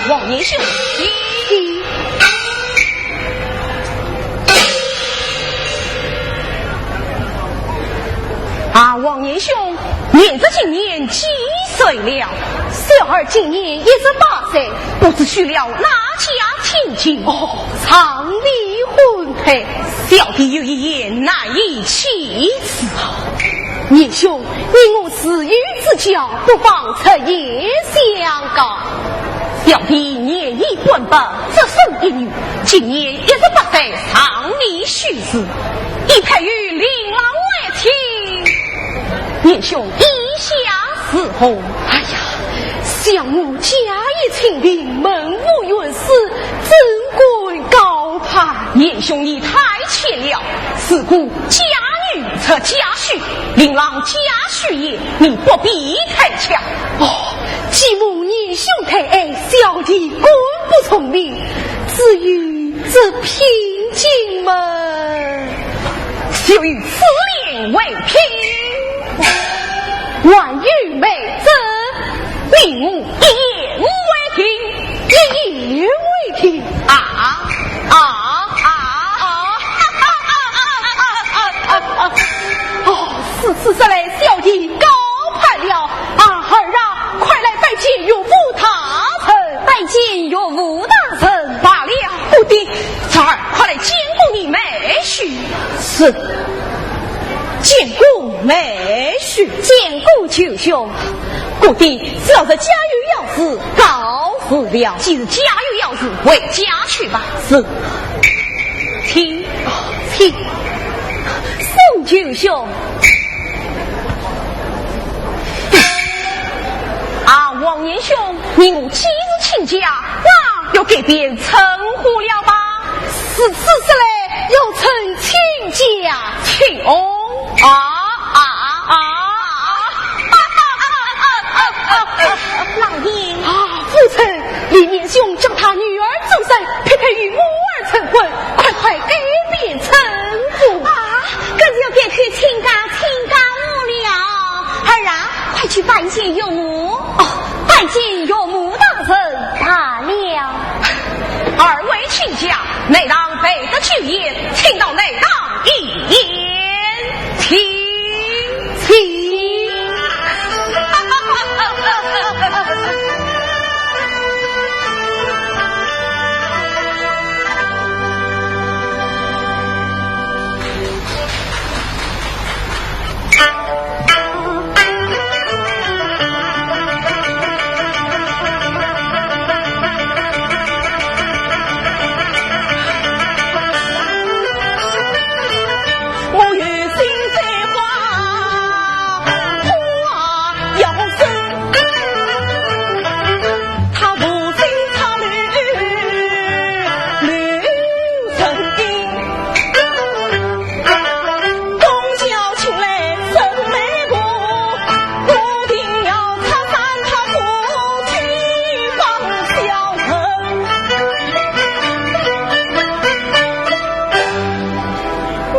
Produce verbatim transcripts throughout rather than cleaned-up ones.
王贤兄。啊，王贤兄，念侄今年几岁了？小儿今年一十八岁。不知娶了哪家亲戚？哦，常丽婚配。小弟有一言难以启齿啊。贤兄，你我自幼之交，不妨直言相告。小弟年已半百，只生一女，今年一十八岁，尚未许字，已配与令郎为妻。贤兄意下如何？哎呀，想我家业清贫，门无院士，怎敢高攀？贤兄你太浅了，自古佳女出佳婿，令郎佳婿也，你不必太强。哦，既蒙贤兄抬爱，小弟敢不从命。至于这聘金嘛，就以此联为聘。还有没有？你我一言为定。一言为定？啊，啊，啊，啊，啊。哦，如此说来，小弟高攀了。啊，儿啊，快来拜见岳父大人。拜见岳父大人。罢了，姑爹，侄儿快来见过你妹婿。是。见过妹婿。见过舅兄。姑爹，小侄家有要事，告辞了。既是家有要事，回家去吧。是。请，请。送舅兄。啊，王贤兄，你我既是亲家，那要改变称呼了吧？如此说来，要称亲家。亲翁。啊，啊，啊，啊。老爷。啊，夫人，李贤兄将他女儿周氏配配与我儿成婚，快快改变称呼。啊，这就别提亲家亲家母了。儿啊，快去拜见岳母。哦，拜见岳母大人。罢了。二位亲家，内堂备得酒宴，请到内堂饮宴。请，请。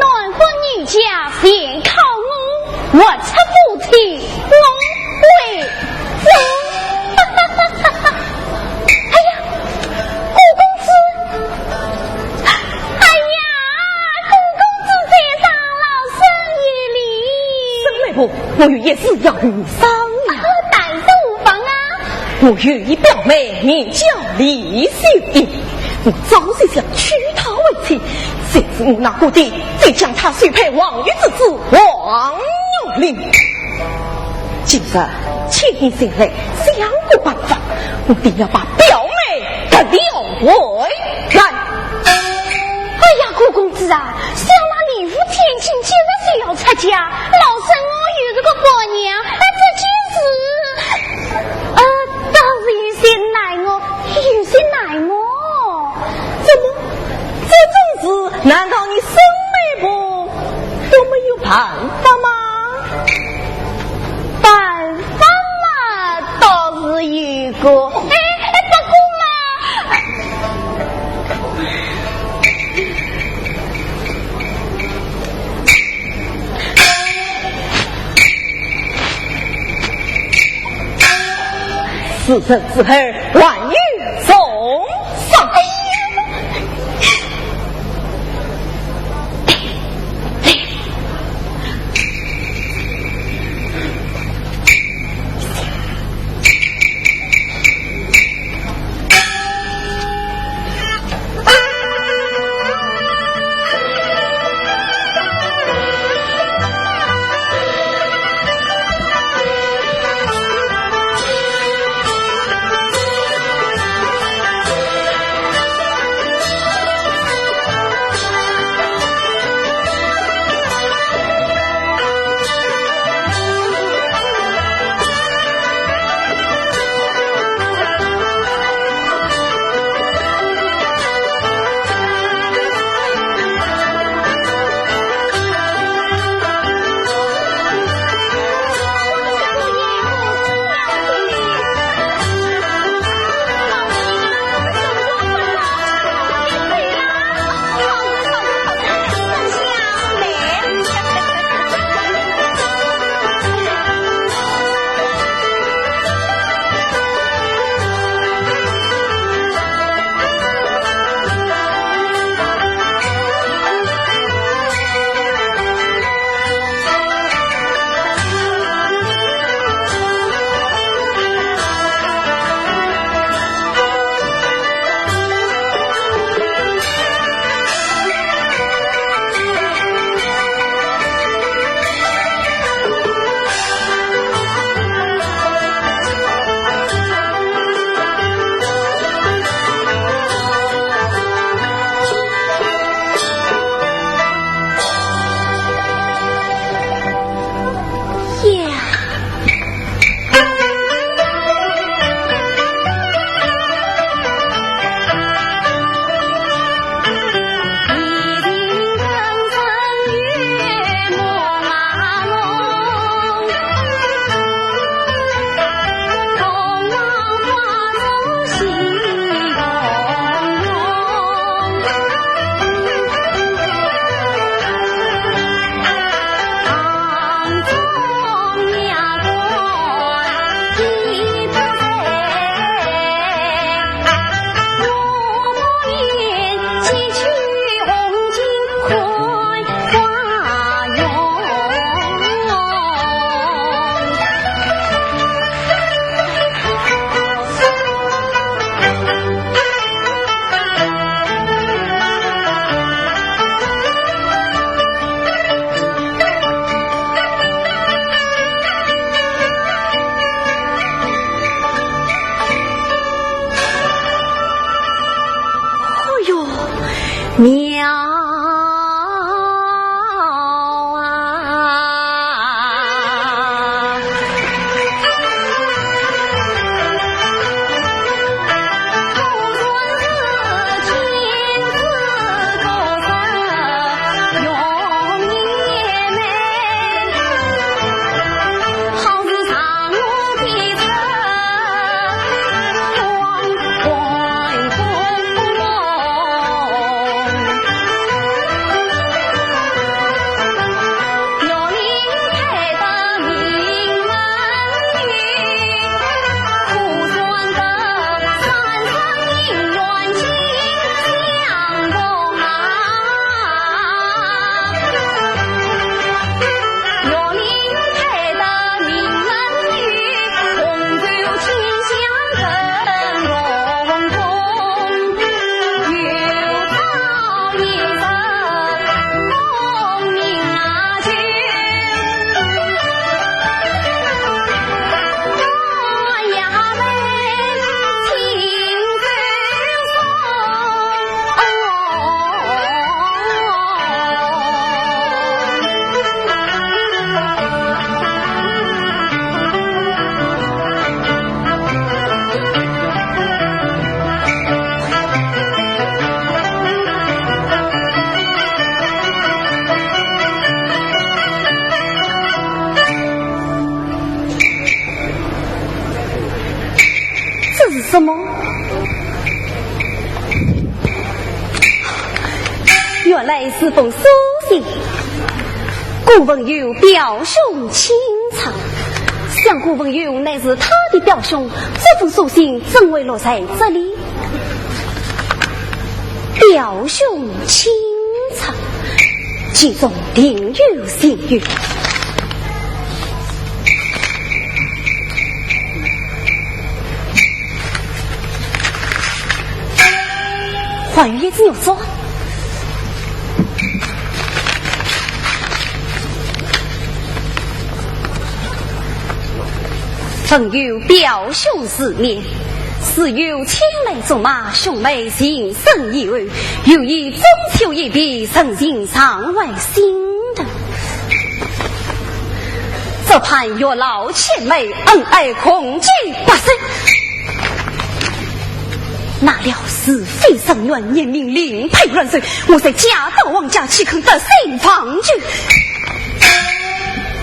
男婚女嫁全靠我，我出夫妻我为主。哎呀，顾公子！哎呀，顾公子在上，老身有礼。沈媒婆，我有一事要与你商量。啊，大事无妨啊。我有一表妹，名叫李秀英，我早就想娶她为妻，谁知我那姑爹竟将她许配王爷之子王永林。今日千里寻来，想个办法，我定要把表妹夺了回来。哎呀，顾公子啊，想那李府千金今日就要出嫁，老身我又是个婆娘，哎，这件事，呃，倒是有些奈何，有些奈何。怎么？这种事，难道你沈媒婆都没有办法吗？办法嘛，倒是有个。哎，哎，不过嘛，事成之后，还有重这是什么？原来是封书信。顾文友表兄钦差，想顾文友乃是他的表兄，这封书信怎会落在这里？表兄钦差，其中定有玄机。 还有一只玉镯。朋友表兄思念，自幼青梅竹马，兄妹情深意厚，有意终究一别，人情常怀心头。 这番月老牵媒，恩爱共计不舍。哪料是非人愿，年龄另配乱手，我在家道王家，岂肯得心放久？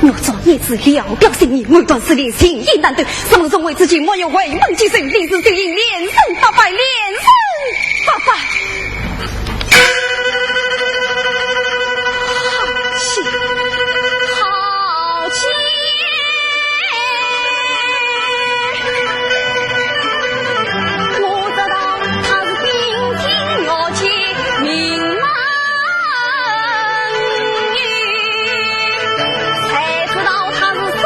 玉镯胭脂，聊表心意，藕断丝连，情意难断。怎么认为自己没有回门之仇，立誓就应连升八拜，连升八拜。 好气，好气！我知道他是顶顶要紧名门，才知道他是伤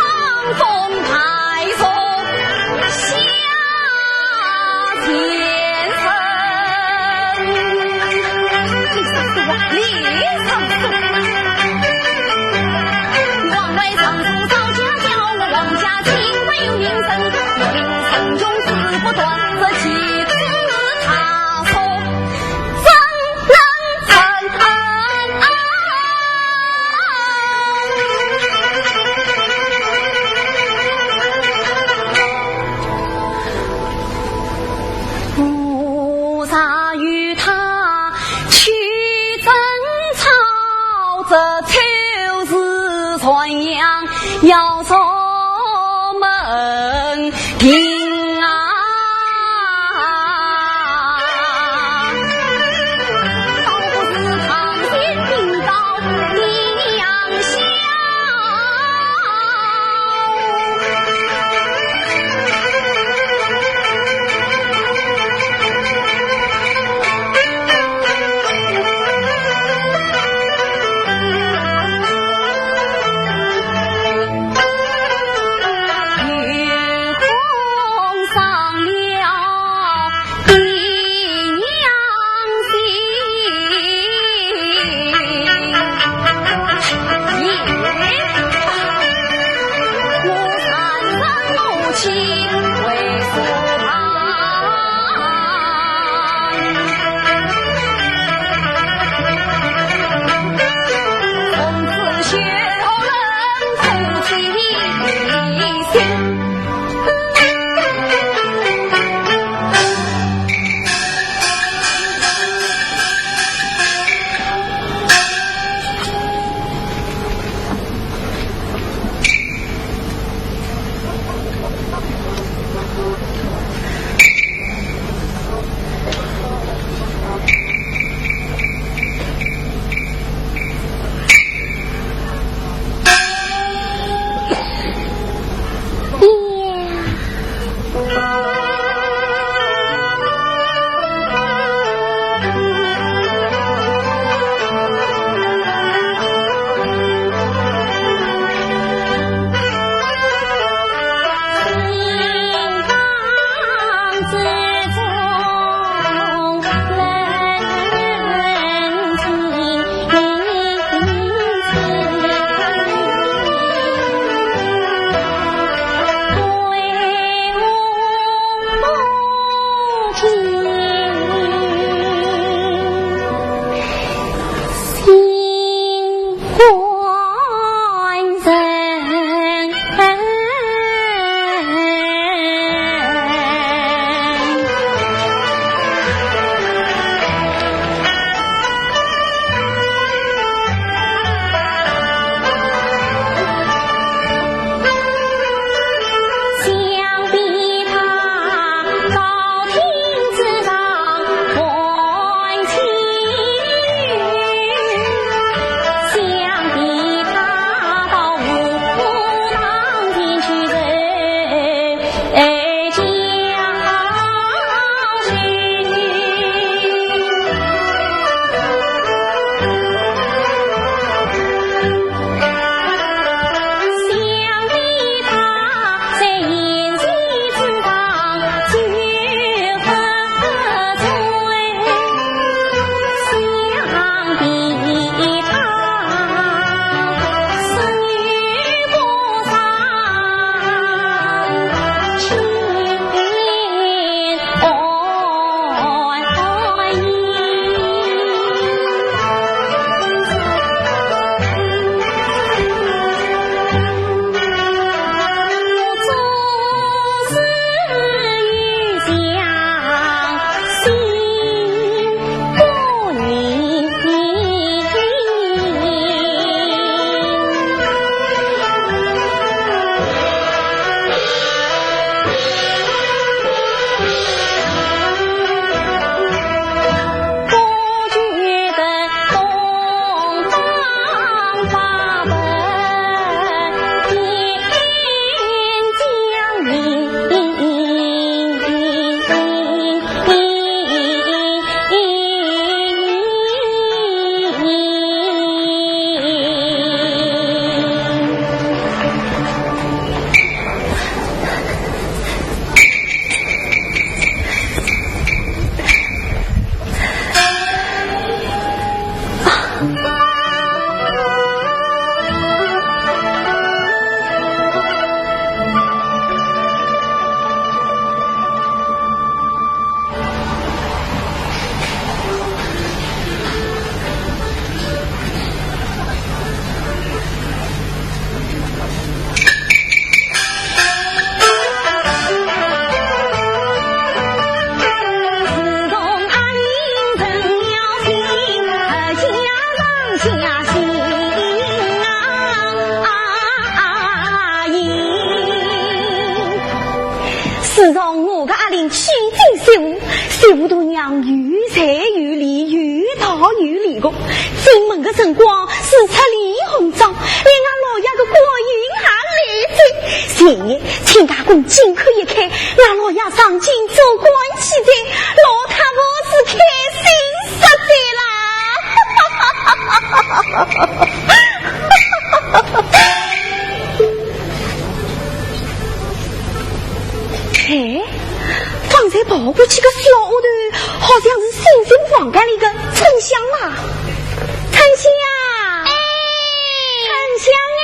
风败俗。 无常与他去争吵，这就是传扬要做门庭啊。这糊涂娘又才又礼，又道又礼个，进门个辰光是赤脸红妆，连俺老爷个官印也来接。前日亲家公金口一开，俺老爷上京做官去哉，老太婆是开心煞哉啦！哎，方才跑过去个小丫头，好像是新新房间里个春香啊。春香啊！哎，春香哎！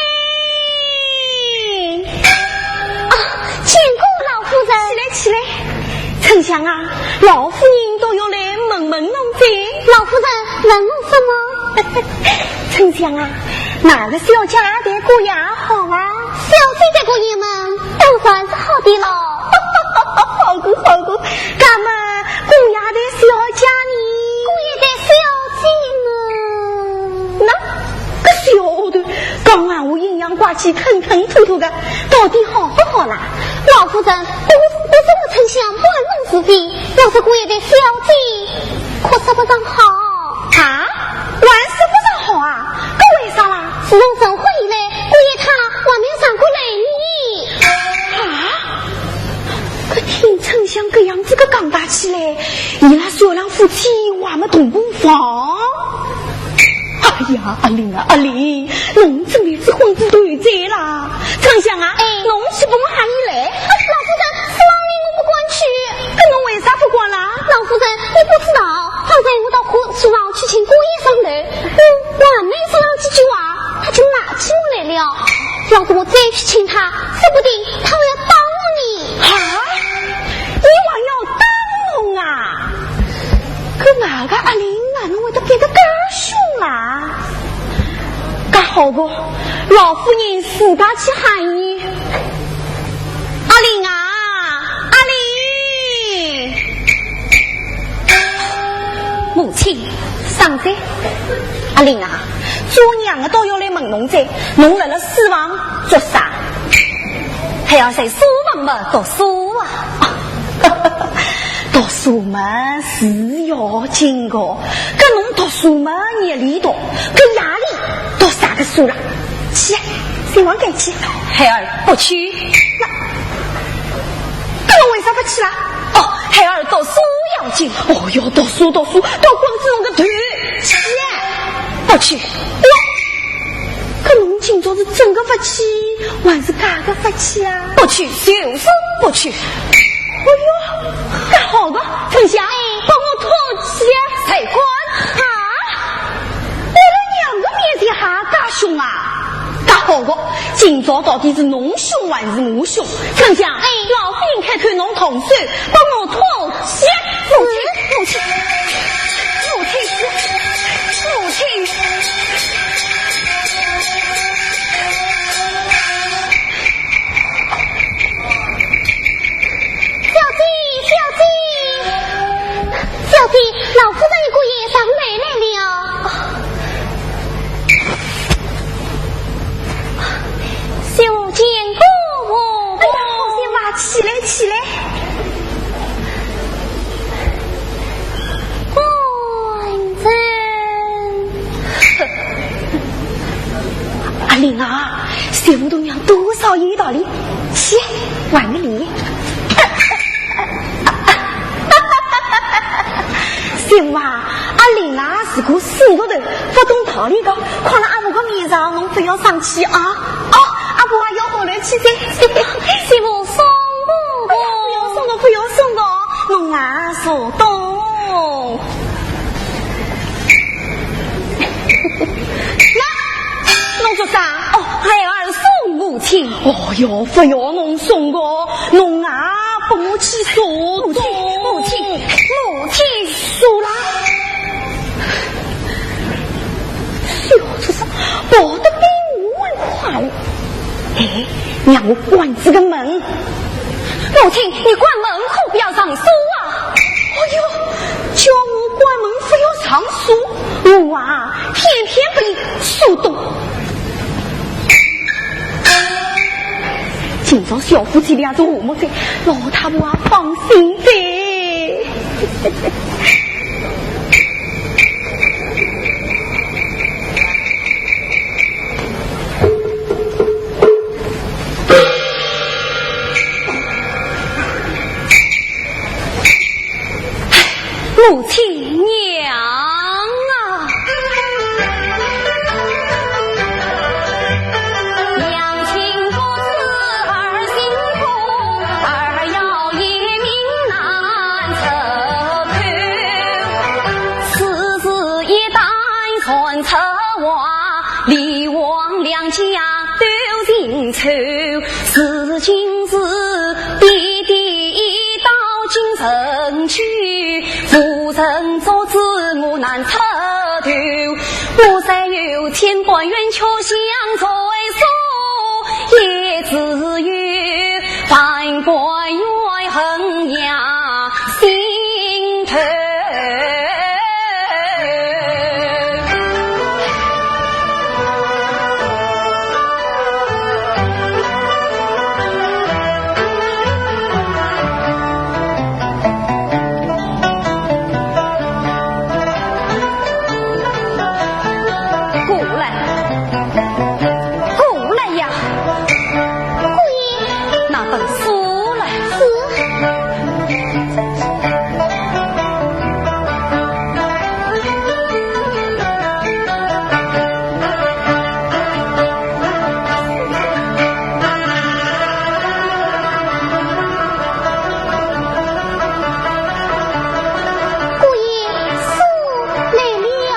啊，见过老夫人。起来，起来。春香啊，老夫人倒要来问问侬哉。老夫人，问我什么？春香啊，哪个小姐待姑爷好啊？小姐待姑爷嘛，当然是好的了。好个好个，那么姑爷待小姐呢？姑爷待小姐呢？那个小丫头，刚刚我阴阳怪气，吞吞吐吐个，到底好不好啦？老夫人，我，我是我春香，不问是非，要是姑爷待小姐，可说不上好。啊？还说不上好啊？搿为啥啦？自从成婚以来，姑爷他还没有上过来呢。啊？搿听春香搿样子个讲法起来，伊拉小两夫妻还没同过房。哎呀，阿玲啊，阿玲，侬真的是昏过头哉啦！春香啊，哎。侬去帮我喊伊来。啊，老夫人，书房里我不敢去。搿侬为啥不敢啦？老夫人，你不知道，方才我到河，书房去请姑爷商谈，我，我还没说上几句话，他就骂起我来了。要是我再去请他，说不定他还要打我呢。啊？伊还要打侬啊？搿哪个阿玲哪能会得变得介凶啦？介好个，老夫人自家去喊伊。阿玲啊，阿玲！母亲，上哉。阿玲啊，做娘的倒要来问侬哉，侬辣辣书房做啥？孩儿在书房嘛，读书啊。读书嘛是要紧个，搿侬读书嘛夜里读，搿夜里读啥个书啦？去，书房间去。孩儿不去。那，搿侬为啥勿去啦？哦，孩儿读书要紧。哦哟，读书读书，倒光子侬个头。去，不去。哟，搿侬今朝是真个勿去，还是假个勿去啊？不去，就是不去。 哎哟，搿好个，春香，哎。帮我托起。谁管？啊？我辣娘个面前还介凶啊？介好个，今朝到底是侬凶还是我凶？春香，哎。老夫人开口侬动手，帮我托起。母亲，母亲，母亲，母亲。 小姐，小姐，小姐，老夫人与姑爷上楼来了。小姐见过婆婆。哎呀，好些嘛，起来，起来。官人。 阿玲啊，小丫头娘多少有道理，去，还个礼。媳妇啊，阿玲啊是个死丫头，勿懂道理个，看了阿婆个面上，侬勿要生气啊。哦，阿婆啊，要下楼去哉。媳妇送婆婆。哎呀，勿要送个，勿要送个，侬啊，坐等。 呀，侬做啥？哦，孩儿送母亲。哦哟，勿要侬送个，侬啊，帮我去坐。母亲，母亲，母亲。坐啦。小畜生，跑得比我还快嘞。哎，让我关这个门。母亲，你关门可不要上锁啊。哎哟，叫我关门勿要上锁， 我啊，偏偏拨伊说动。今朝小夫妻俩做和睦哉，老太婆啊放心哉。母亲娘啊！娘亲不知儿辛苦，儿要一命难成头。此事一旦传出外，李王两家都心愁。如今是爹爹已到京城去，无人做主我难出头。我虽有千般冤屈相追索，也只有万般怨恨压心头。 过来，过来呀！姑爷。拿本书来。是。 姑爷，书来了。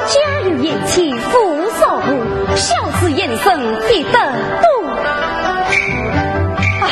家有贤妻父所护，孝子贤孙积德多。 唉。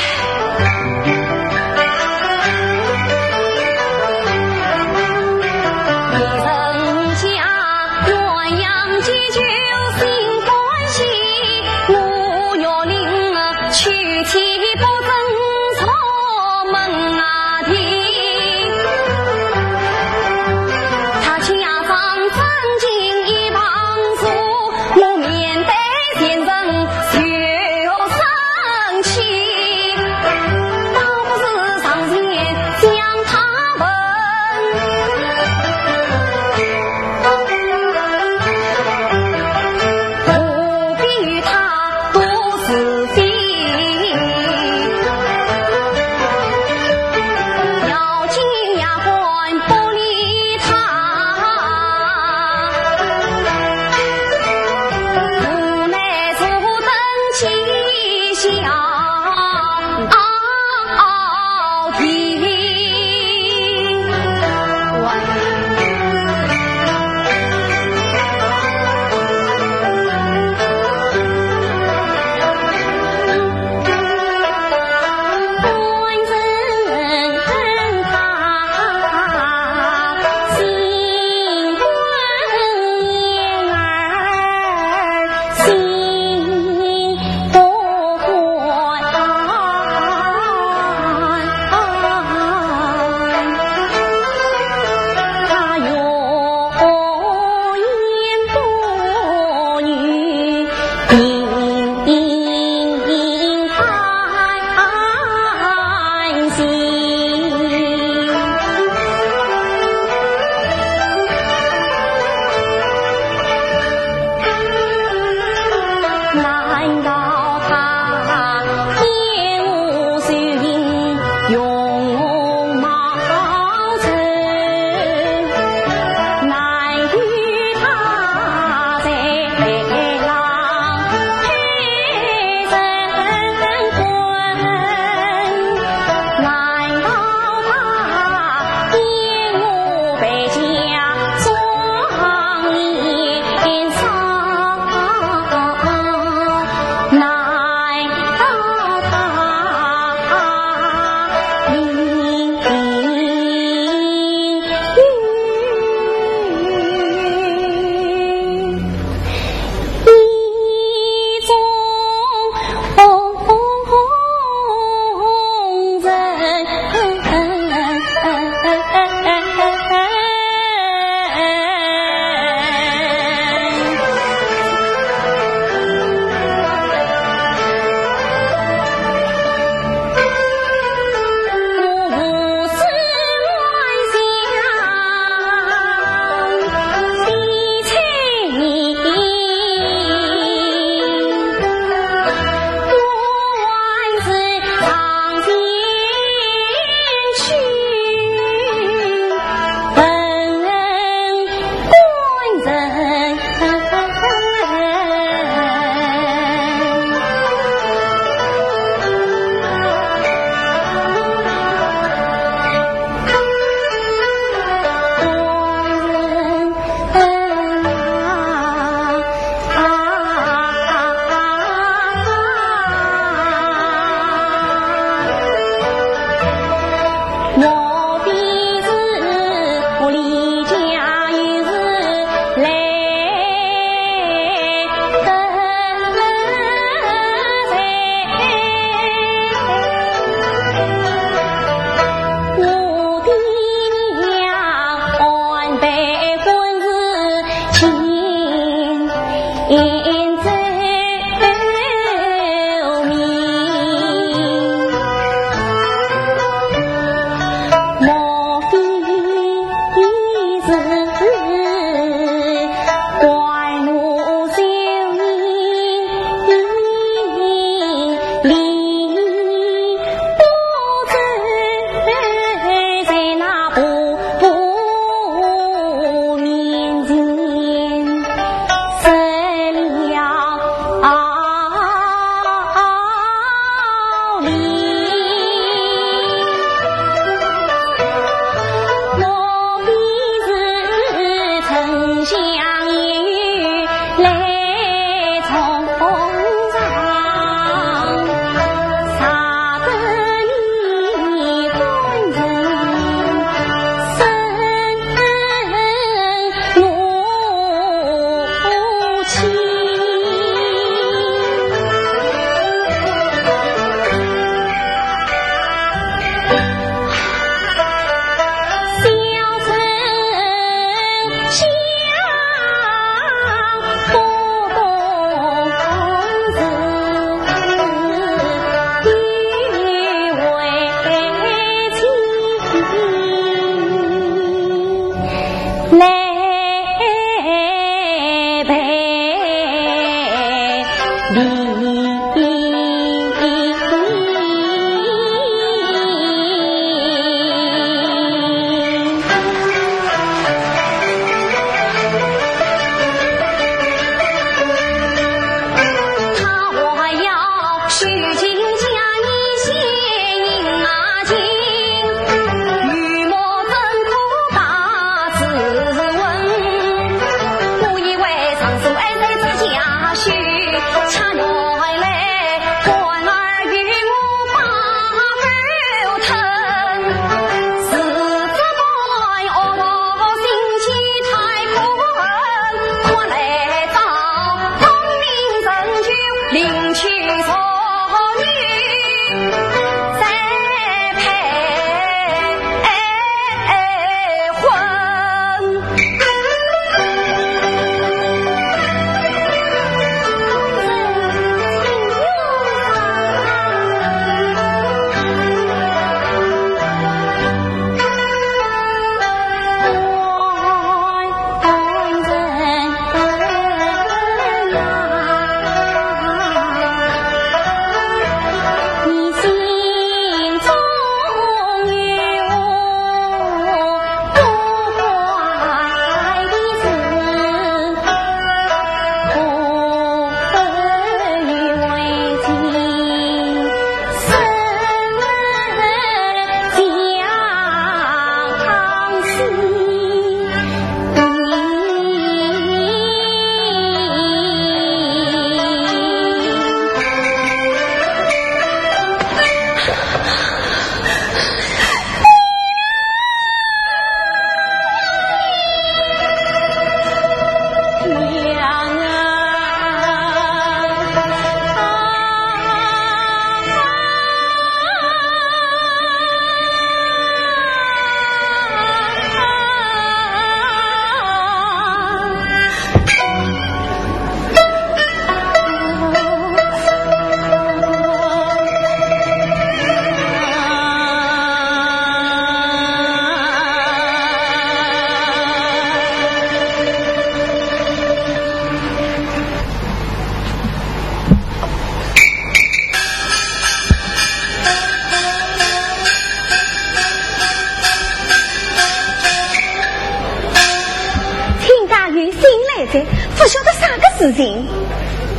亲家有信来哉，勿晓得啥个事情。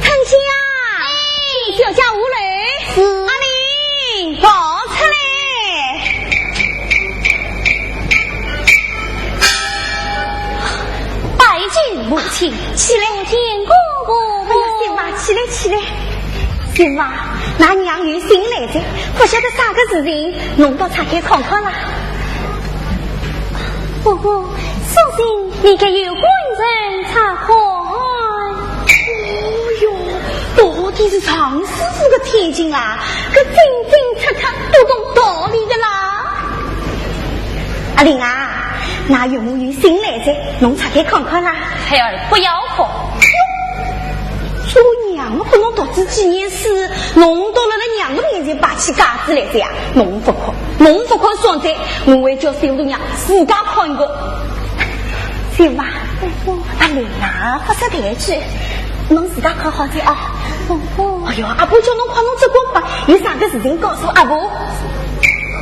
春香啊，哎，小姐下来。是。阿玲，跑出来。拜见母亲。起来。拜见公公。哎呀，新妈，起来，起来。新妈，㑚娘有信来哉，勿晓得啥个事情，侬倒拆开看看啦。 不过，书信里可有官人查看。哦哟，到底是常师傅个天性啦，搿真真切切，不懂道理的啦。阿玲啊，㑚岳母有信来哉，侬拆开看看啦。孩儿不要看。哟，是几年事，侬倒辣辣娘个面前摆起架子来哉呀？侬勿看，侬勿看算哉，我会叫小大娘自家看个。小娃，阿玲啊，勿识抬举，侬自家看好哉啊。哎哟，阿婆叫侬看侬只管吧，有啥个事情告诉阿婆。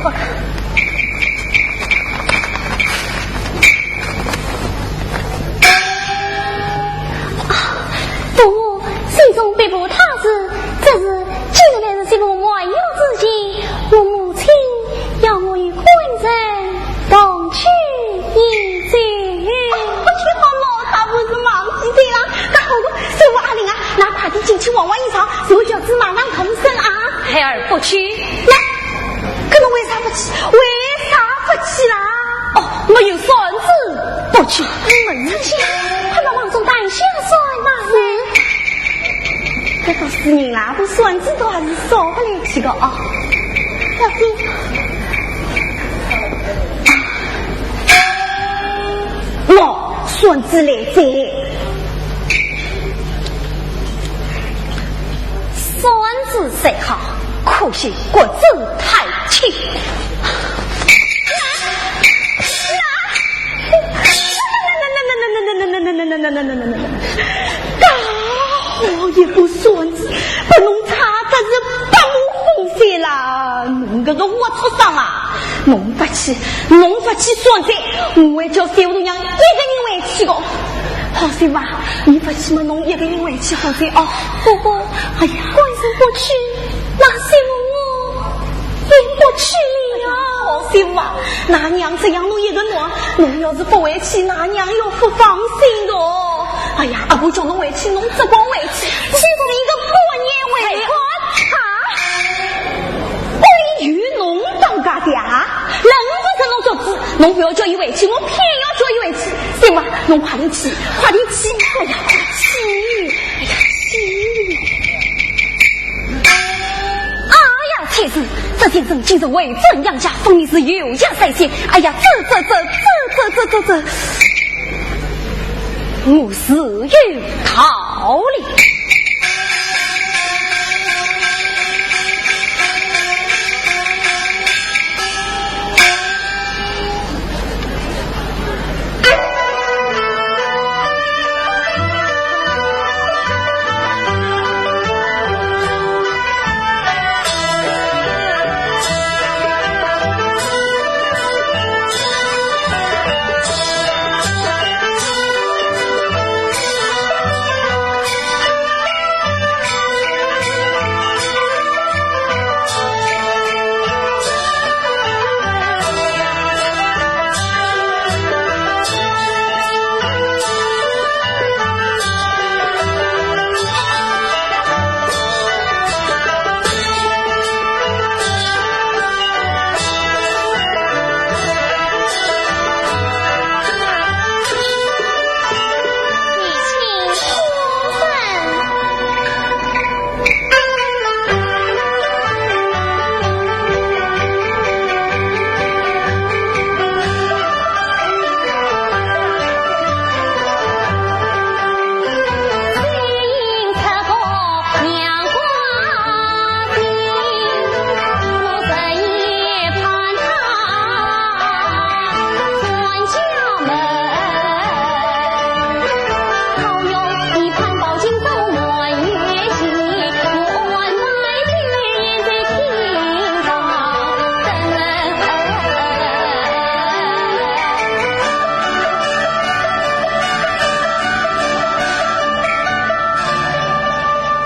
好看。 啊，父母，心中别无他事，只是今日乃是媳妇满月之期，我母亲要我与官人同居一宵。哎哟，老太婆是忘记脱了，那好个，媳妇阿玲啊，那快点进去换换衣裳，随后轿子马上动身啊。孩儿不去。那，搿侬为啥不去？为啥不去啦？哦，没有算子。 不去。门前，快把王忠带下山来。是。搿个死人啦，我算子都还是少勿来去个啊。小姐。喏，算子来哉。算子虽好，可惜骨子太轻。 介好一个算子，拨侬拆脱是八五红线啦！侬搿个活畜生啊！侬勿去，侬勿去算子，我会叫小大娘一个人回去个。好媳妇啊，你勿去嘛，侬一个人回去好哉哦。不过，哎呀，官人不去，那媳妇我 也不去了。好媳妇啊，㑚娘只养侬一个囡，侬要是不回去，㑚娘要不放心的哦。哎呀，阿婆叫侬回去，侬只管回去，去做一个半年回官啊。哎，有侬当家的啊？人家是侬做主，侬不要叫伊回去，我偏要叫伊回去。媳妇啊，侬快点去，快点去。哎呀，快点去。哎呀，去。 哎呀，才子，这先生今日回转杨家，分明是有约在先。哎呀，这，这，这，我自有道理。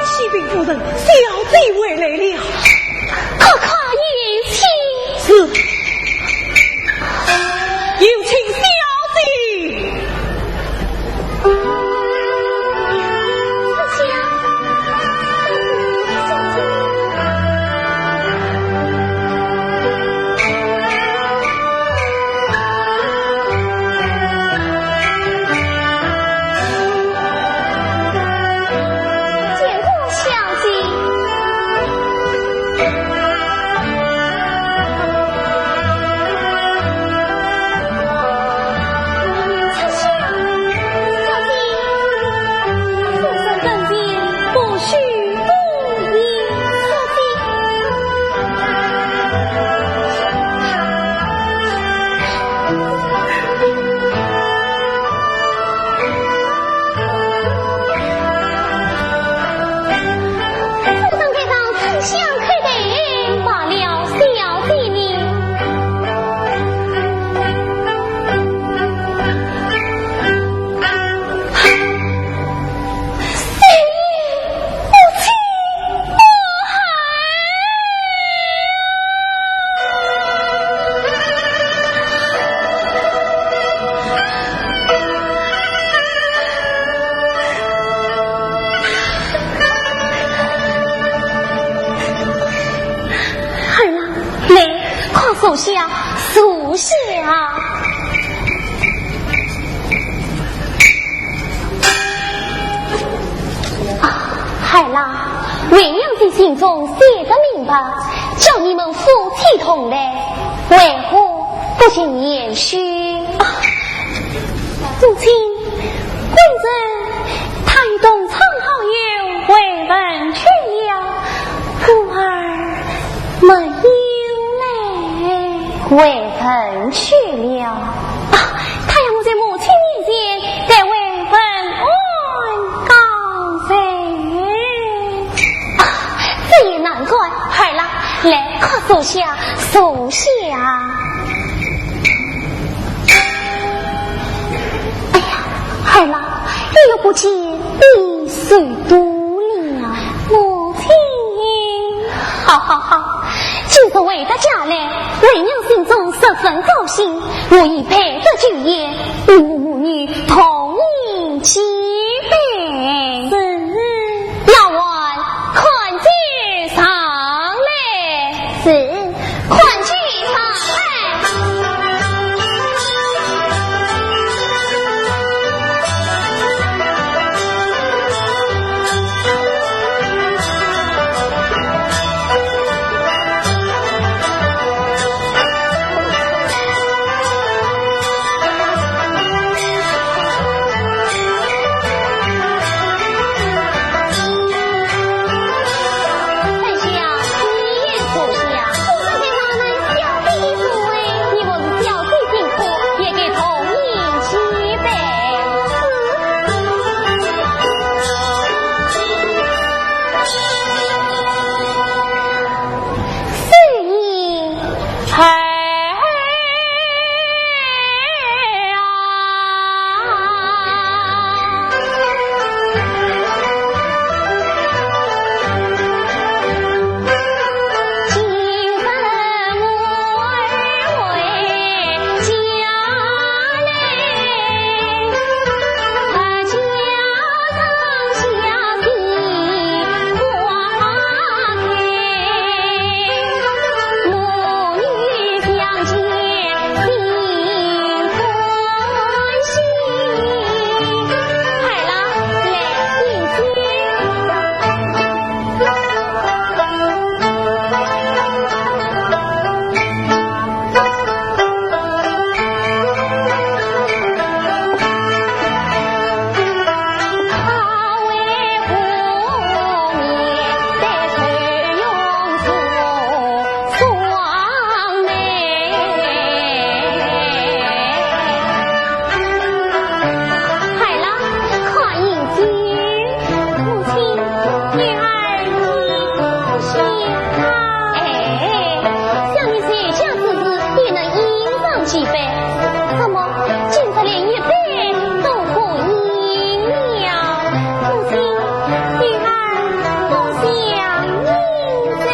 启禀夫人，小姐回来了。快快有请。是。有请小姐。坐下，坐下。啊，孩儿啊，为娘的信中写得明白，叫你们夫妻同来，为何不进言书？啊，母亲，官人他与同窗好友会文去了，故而 没有嘞。回文去了。啊，他要我在母亲面前代为问安告罪。啊，这也难怪。孩儿啦，来，快坐下，坐下。哎呀，孩儿啦，你又不见你受多了。母亲。 好好好，今日回到家来，为娘心中十分高兴，我已备得酒宴，你我母女同饮几杯。是。丫鬟，看酒上来。是。看酒上来。 孩儿啦，看饮酒。母亲，女儿你不行啊。哎，想你在家之时，也能饮上几杯，怎么今日连一杯都不饮了？母亲，女儿不想饮酒。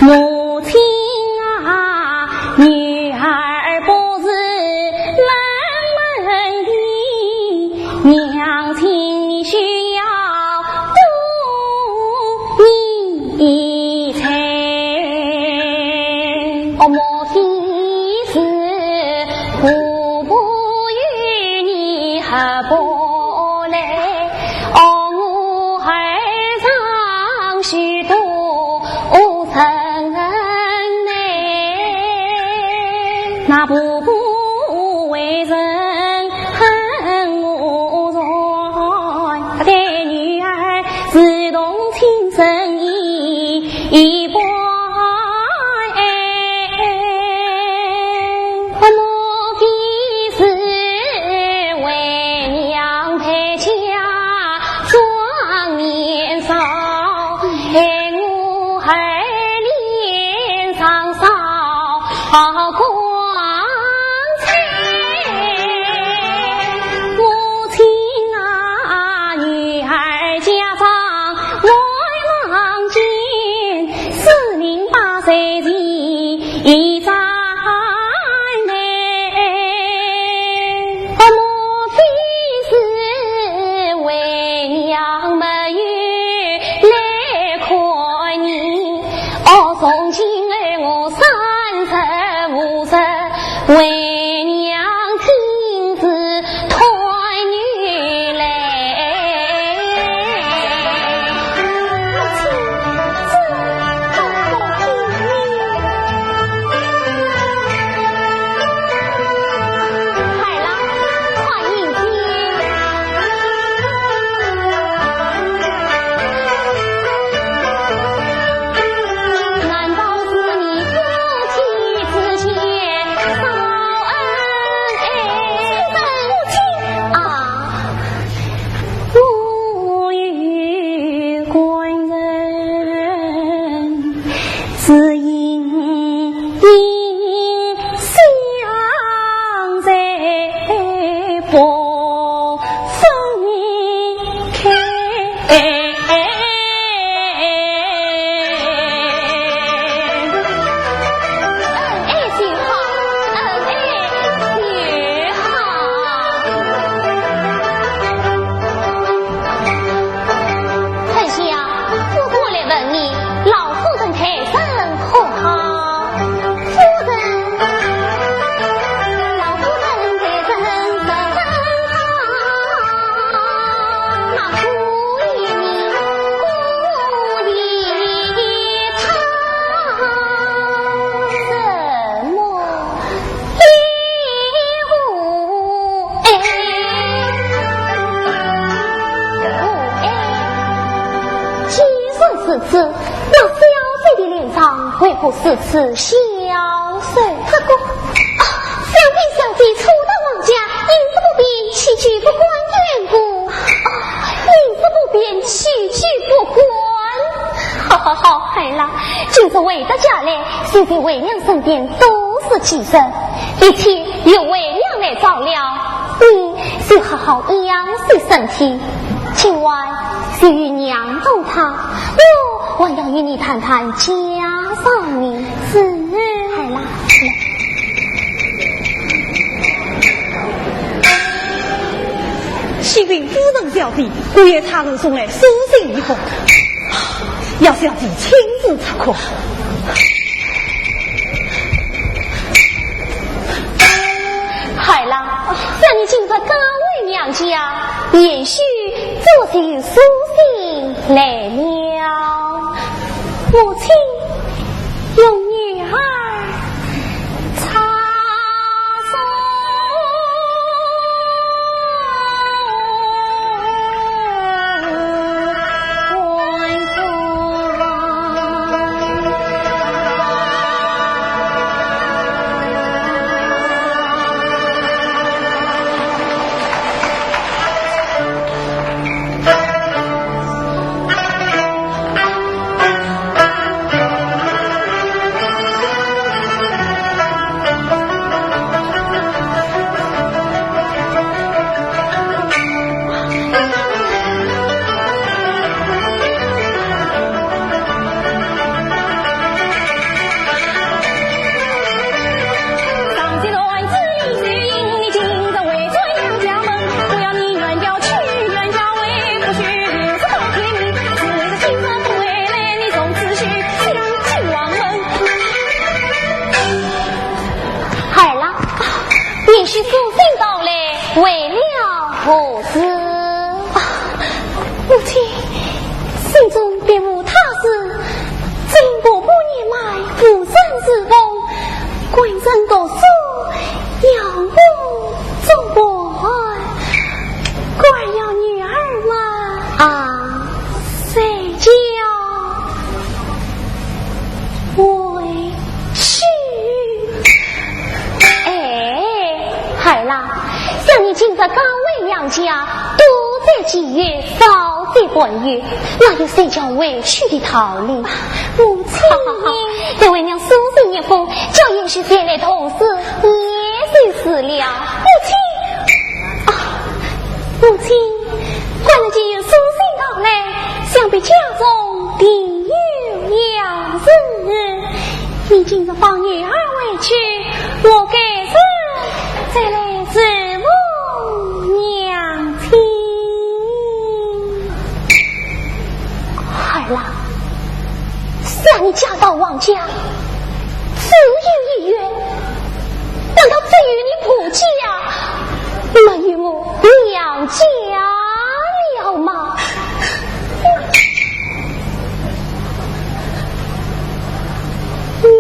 母亲啊，女儿不是冷门的，娘亲你需要多疑猜。哦，母亲是婆婆与你合不来，哦，我儿常许多 无人爱，那婆婆为人很无常，对女儿如同亲生一般。我的是为娘陪嫁妆奁烧，害我儿那小姐的脸上为何如此消瘦？她说，啊，想必小姐初到王家，饮食不便，起居不惯的缘故。啊，饮食不便，起居不惯。好好好，孩儿啦，今日回到家来，就在为娘身边多住几日，一切由为娘来照料。你就好好养息身体，今晚就与娘同床，我还要与你谈谈家常呢。是。孩儿啦，来。启禀夫人小姐，姑爷差人送来书信一封，要小姐亲自出看。孩儿啦，想你今日刚回娘家，也许早就有书信来了。母亲，容女儿查送。孩儿啦，也许书信到来，为了何事？啊，母亲，信中别无他事，只因婆婆年迈，无身侍奉，官人读书，要我做伴，故而要女儿嘛，啊，随叫回去。哎，孩儿啦，想你今日刚回娘家，多在几日，少在半月，哪有随叫回去的道理？母亲。好好好，待为娘书信一封，叫贤婿前来同住，也就是了。母亲，啊，母亲，官人既有书信到来，想必家中定有要事。你今日放女儿回去，我改日再来侍奉娘亲。孩儿啦，想你嫁到王家，自有意愿，难道只有你婆家，没有我娘家了吗？娘。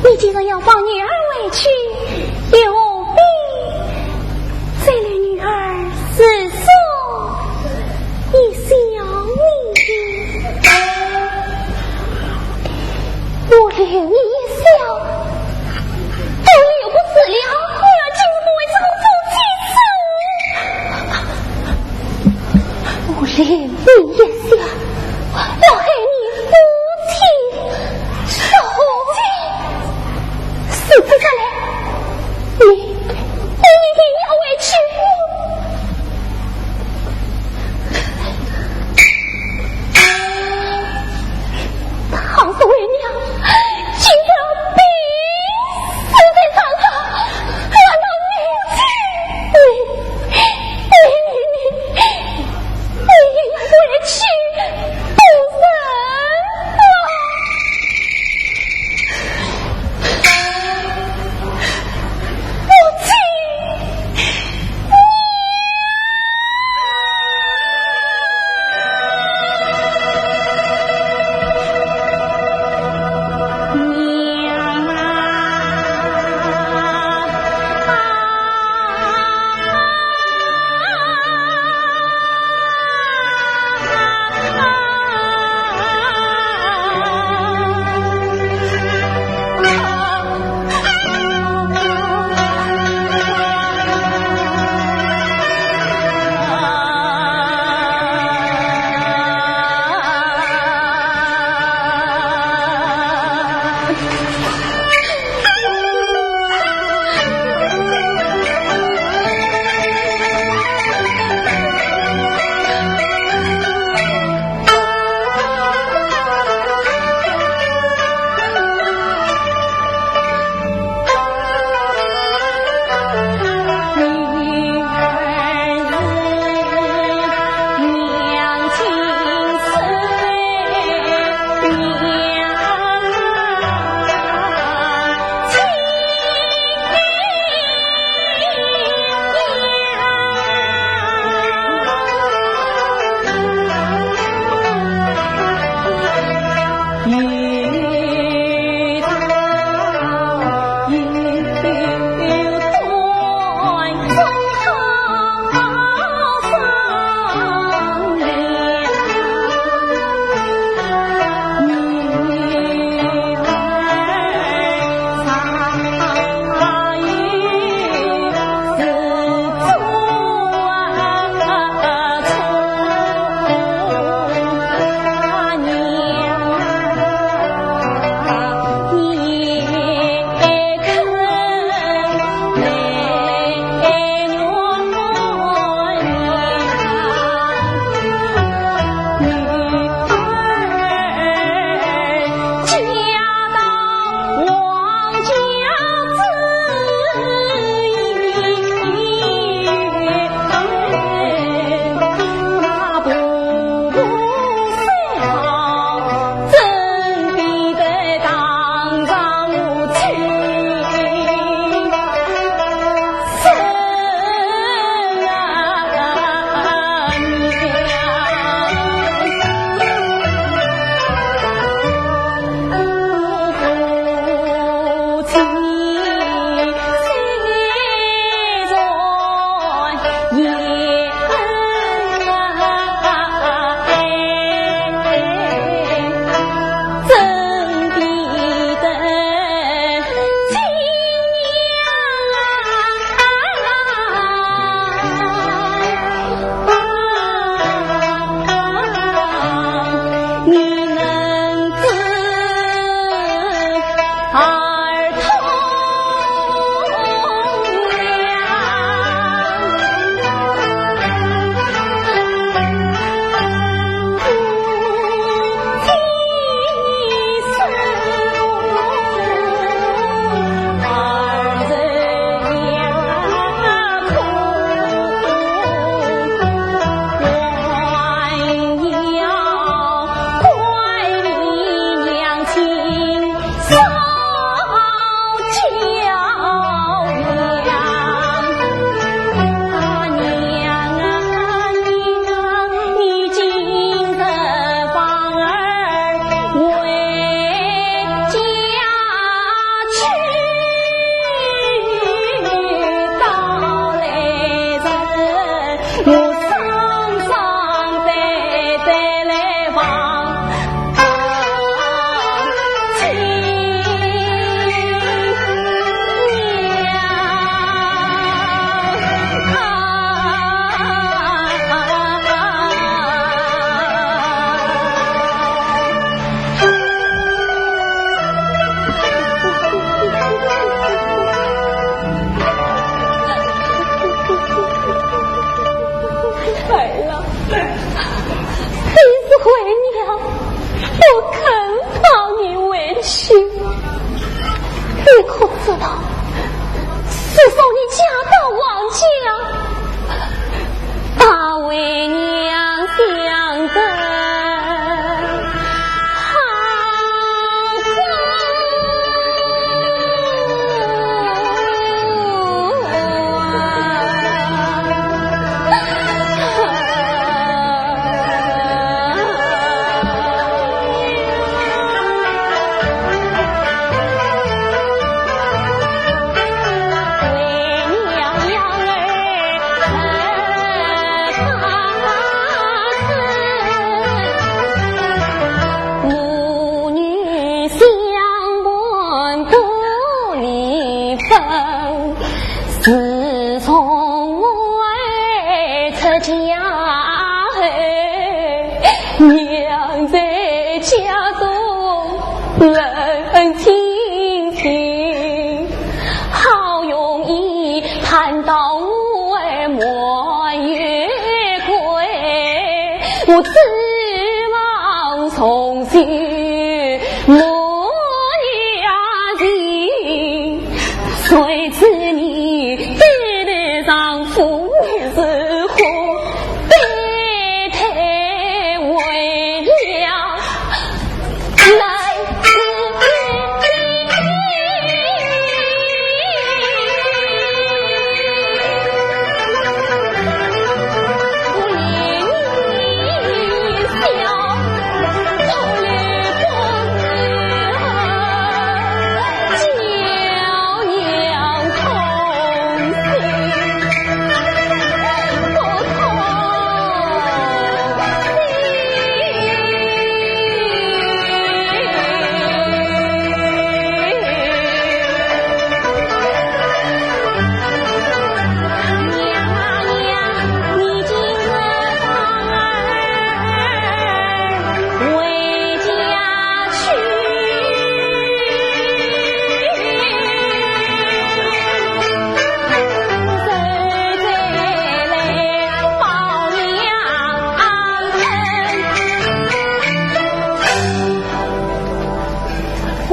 你既然要放女儿回去，又何必再留女儿自作一小呢？我留你一小，等你有不死了，女儿竟不会做夫妻子。我留你一小，我害你夫妻。 夫妻？死仔出来，你，你，你，你要回去。倘使为娘今朝病死在床上，难道你，你，你，你，你，你要回去不成啊？ 母亲，娘啊！你可知道，自从你嫁到王家，把为娘想得好苦啊。母女相伴多年分，自从我出嫁后，娘在家中冷清清，好容易盼到我满月归，我指望重修母女情，谁知你低头丈夫女如何，悲叹为娘难自抑。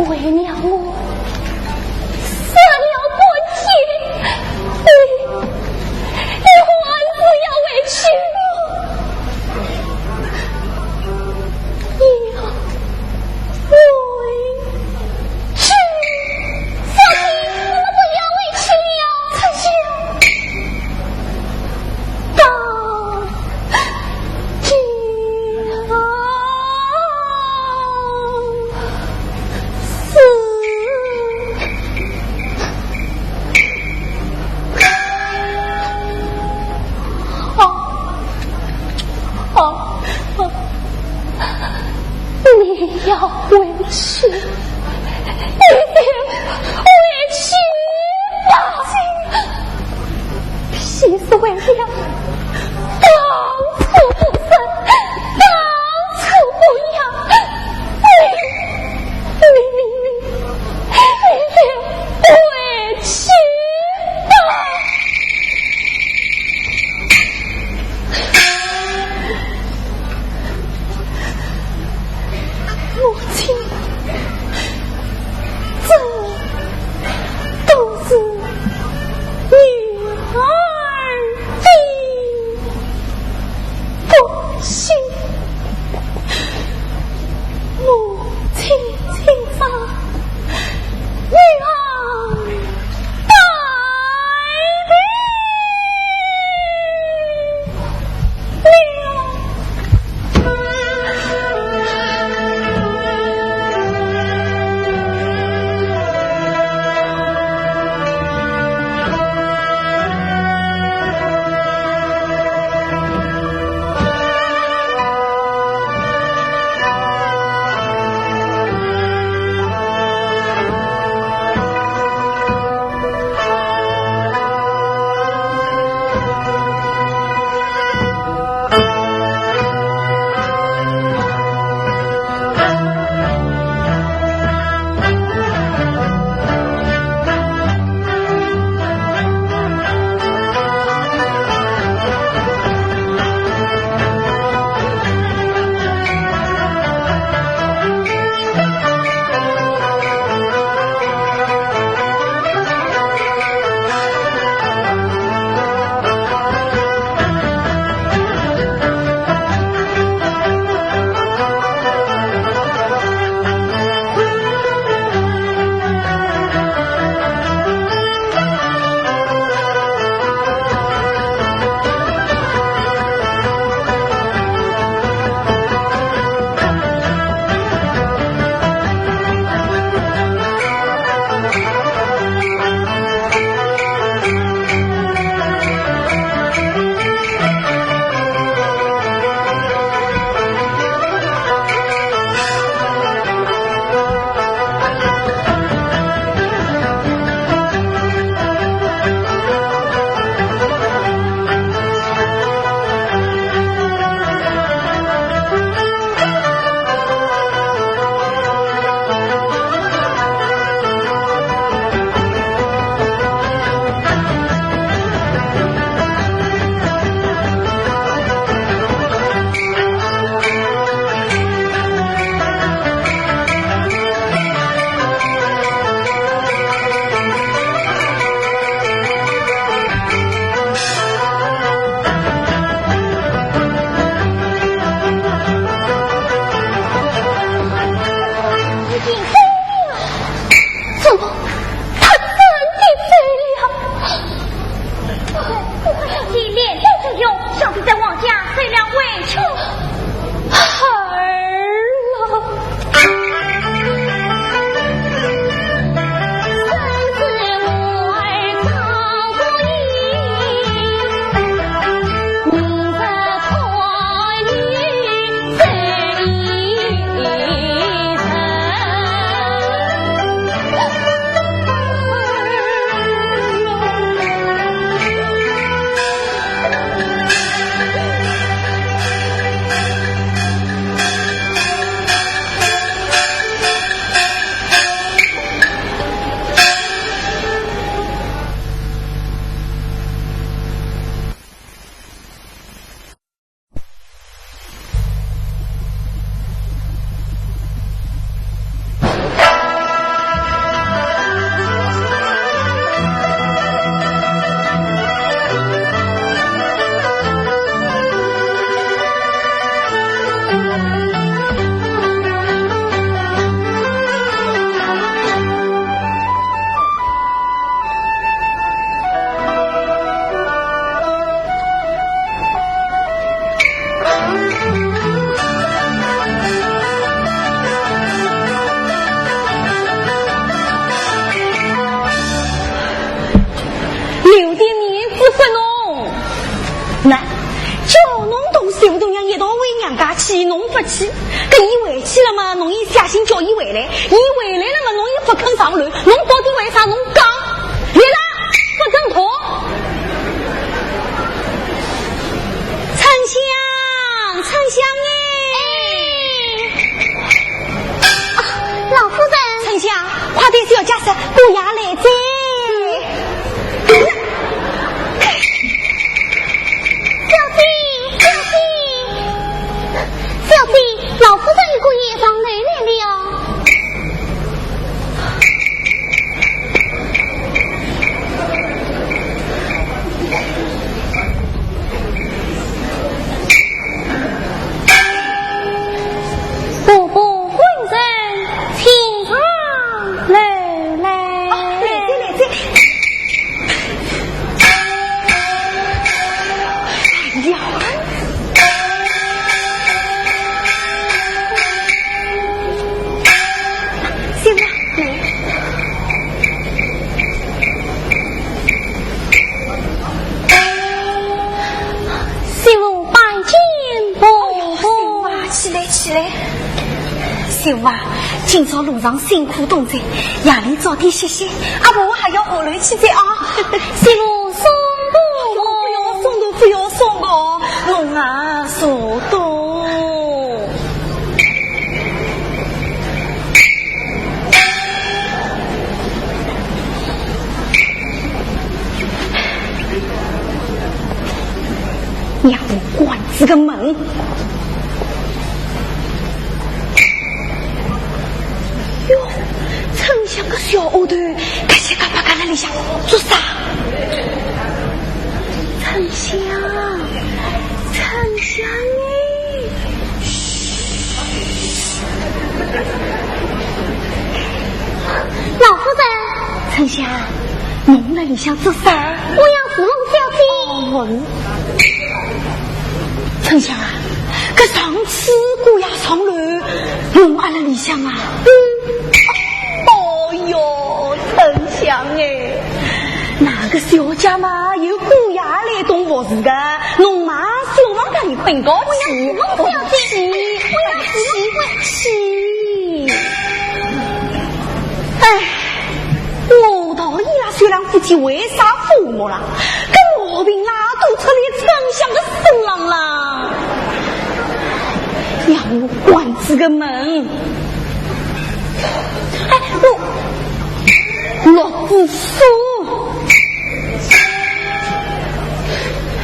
为娘我说了半天，你，你还是要回去吗？你要回去？不行，我不要回去了。春香，到 今后事。好，好，好，你要回去，你就回去吧。 譬如为娘，当初不生，当初不养，你，你，你，你，你就回去吧。 母亲，这都是女儿的去，搿伊回去了嘛，侬也写信叫伊回来，伊回来了嘛，侬也勿肯上楼，侬到底为啥侬讲？来啦，勿肯动。春香，春香哎！啊，老夫人。春香，快对小姐说，姑爷来哉。 小姐，小姐，小姐，老夫人与姑爷上楼来了。婆婆夫人，请上楼来。哦，来哉，来哉。 哎呀！媳妇，来。媳妇拜见婆婆。哎呦，媳妇啊，起来，起来。 媳妇啊，今朝路上辛苦多哉，夜里早点歇歇，阿婆还要下楼去哉啊。媳妇送个。不要送个，不要送个，侬啊，送个。让我关仔个门。 哟，春香个小丫头，嘎叽嘎巴嘎辣里向做啥？春香，春香哎！嘘。老夫人。春香，侬辣里向做啥？我要侍奉小姐。哦，我是 春香啊，搿上次姑爷上楼，侬阿辣里向啊？嗯。哦哟，春香哎，哪个小姐嘛，有姑爷来东服侍个，侬嘛小房间里困觉去。我要侍奉小姐，我要侍奉。去，去。哎。 我道伊拉小两夫妻为啥和睦啦？搿毛病啦，都出来春香个身浪啦！让我关仔个门。哎，落，落仔锁。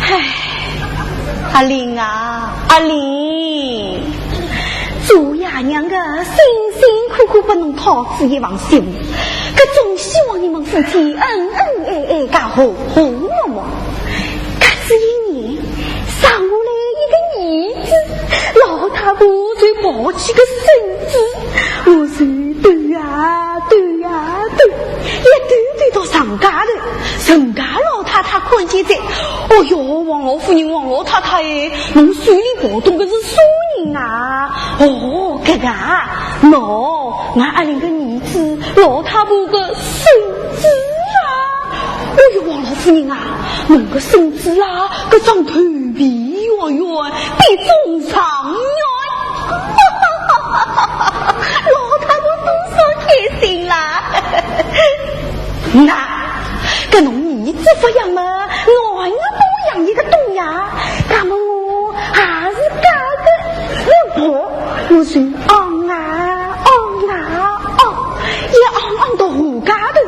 哎，阿玲啊，阿玲。 做爷娘个辛辛苦苦拨侬讨仔一房媳妇，搿总希望你们夫妻恩恩爱爱，家和和睦睦。隔仔一年，生下来一个儿子，老太婆就抱起个孙子，我就斗呀斗呀斗，一斗斗到上街头，人家老太太看见哉，哦哟，王老夫人，王老太太哎， 侬手里抱动个是啥人啊？哦，搿个啊，喏，俺阿玲个儿子，老太婆个孙子啊。哎哟，王老夫人啊，侬个孙子啊，搿张头皮圆圆，比中状元。老太婆多少开心啦！那 搿侬儿子勿养么，俺也勿养一个东呀，那么我还是嫁个一婆，我就昂啊昂啊昂，一昂昂到河街头，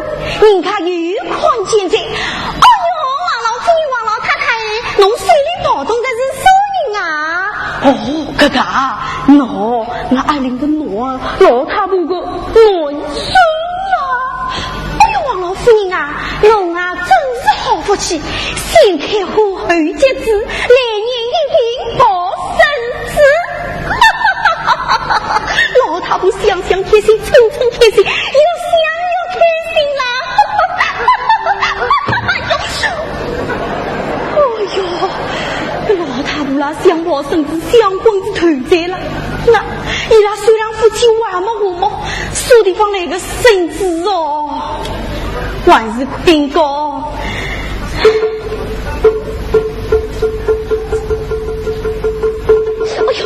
人家又看见哉。哎哟，王老夫人、王老太太，侬手里抱动个是啥人啊？哦，搿个啊，喏，俺阿玲个囡儿，老太婆个囡孙啊。哎哟，王老夫人啊， 侬啊，真是好福气，先开花后结子，来年一定抱孙子。老太婆想想开心，忖忖开心，越想越开心啦。哎哟，老太婆啦，想抱孙子，想昏仔头哉了。那伊拉虽然夫妻还没和睦，啥地方来个孙子哦？ 还是困觉。哎哟，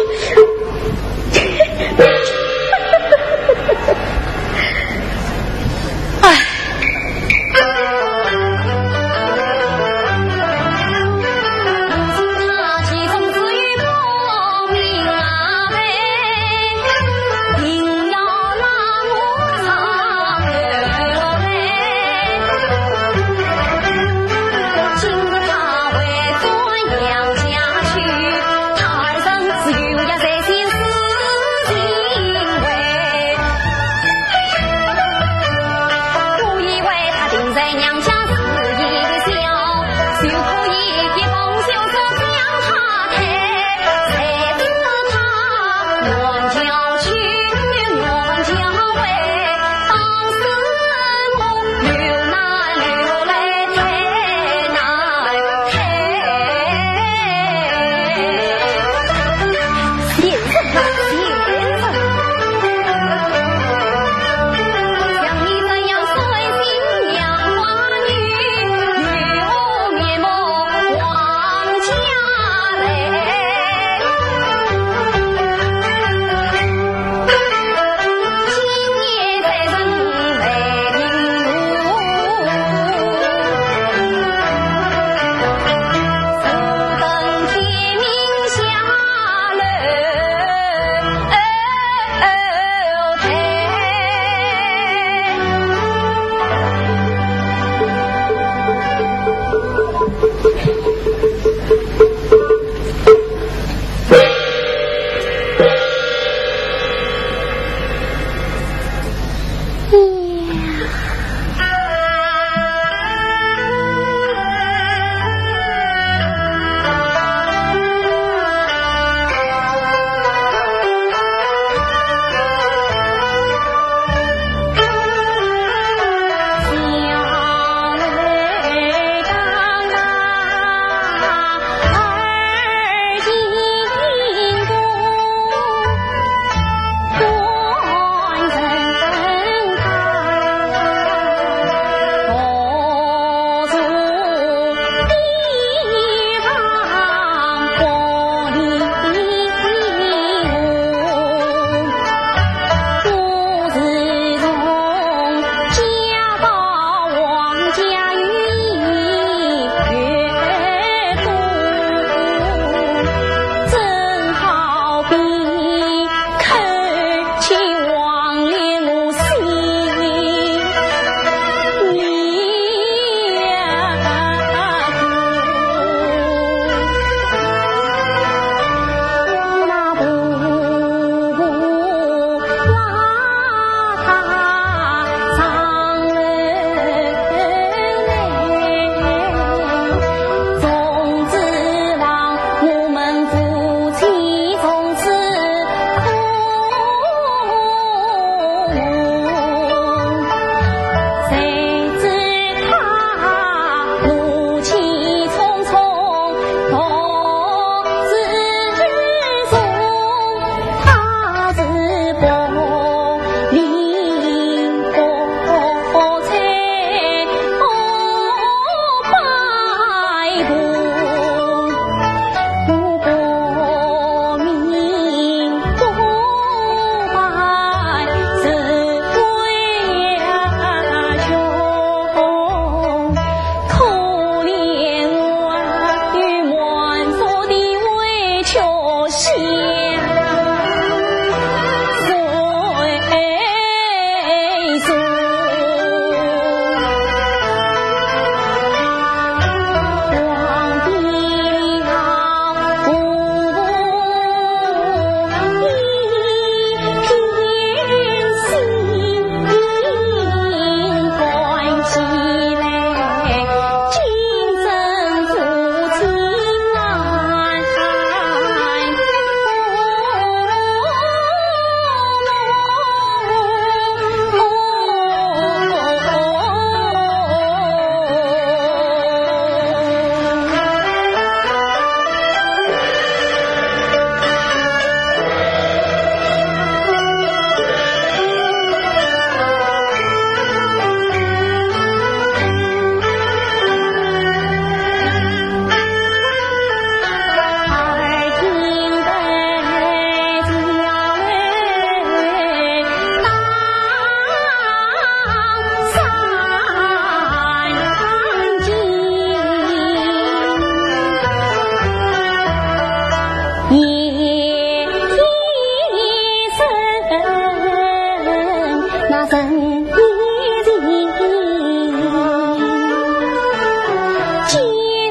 见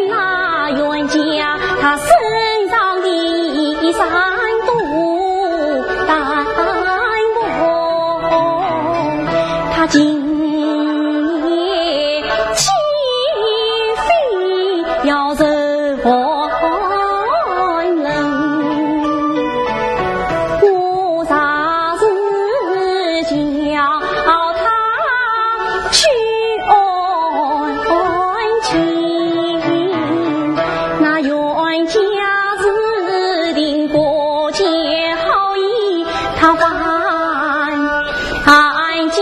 那冤家他身上的衫都淡薄，他今夜岂非要受寒冷？我若是叫他去安安静，那冤家是定不见好意，他万万见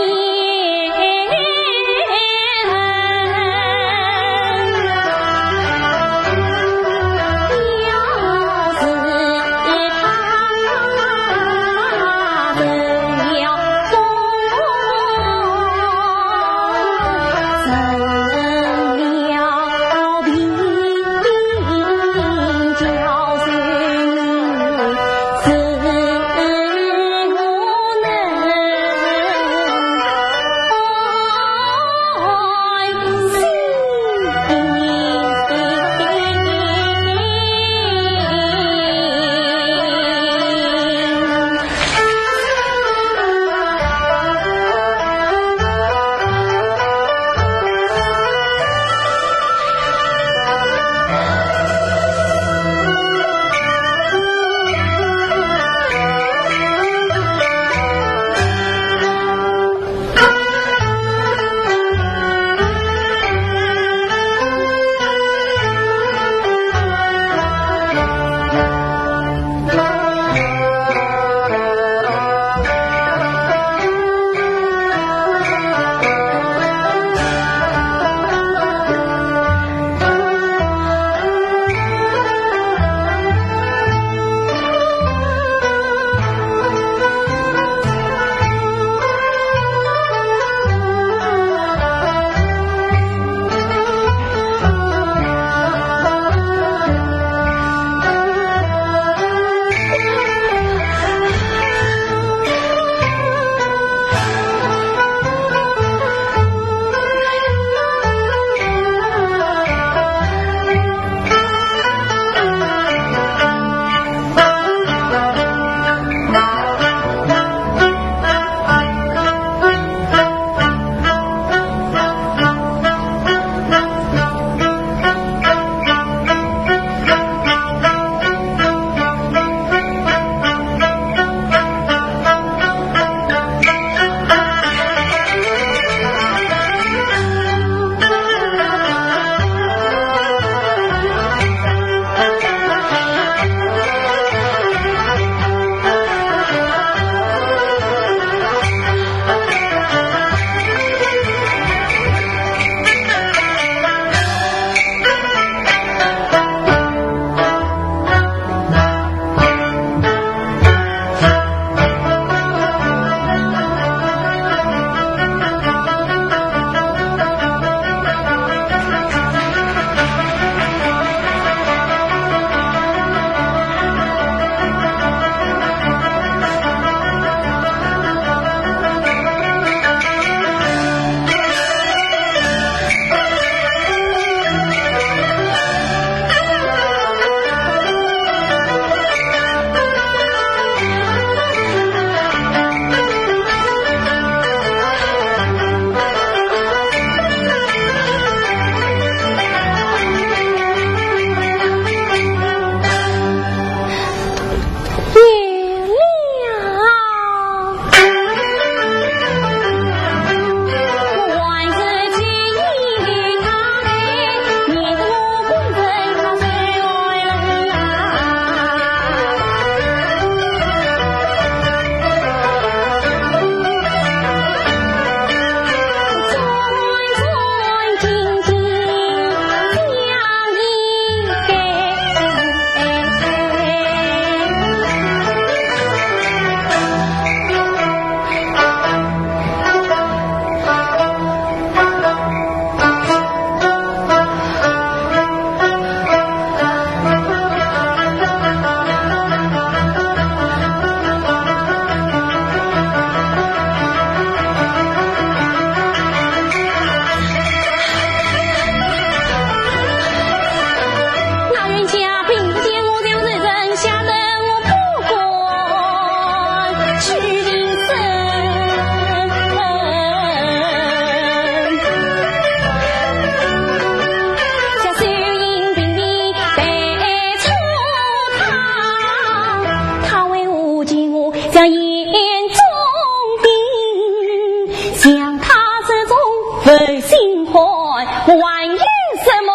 心宽，还有什么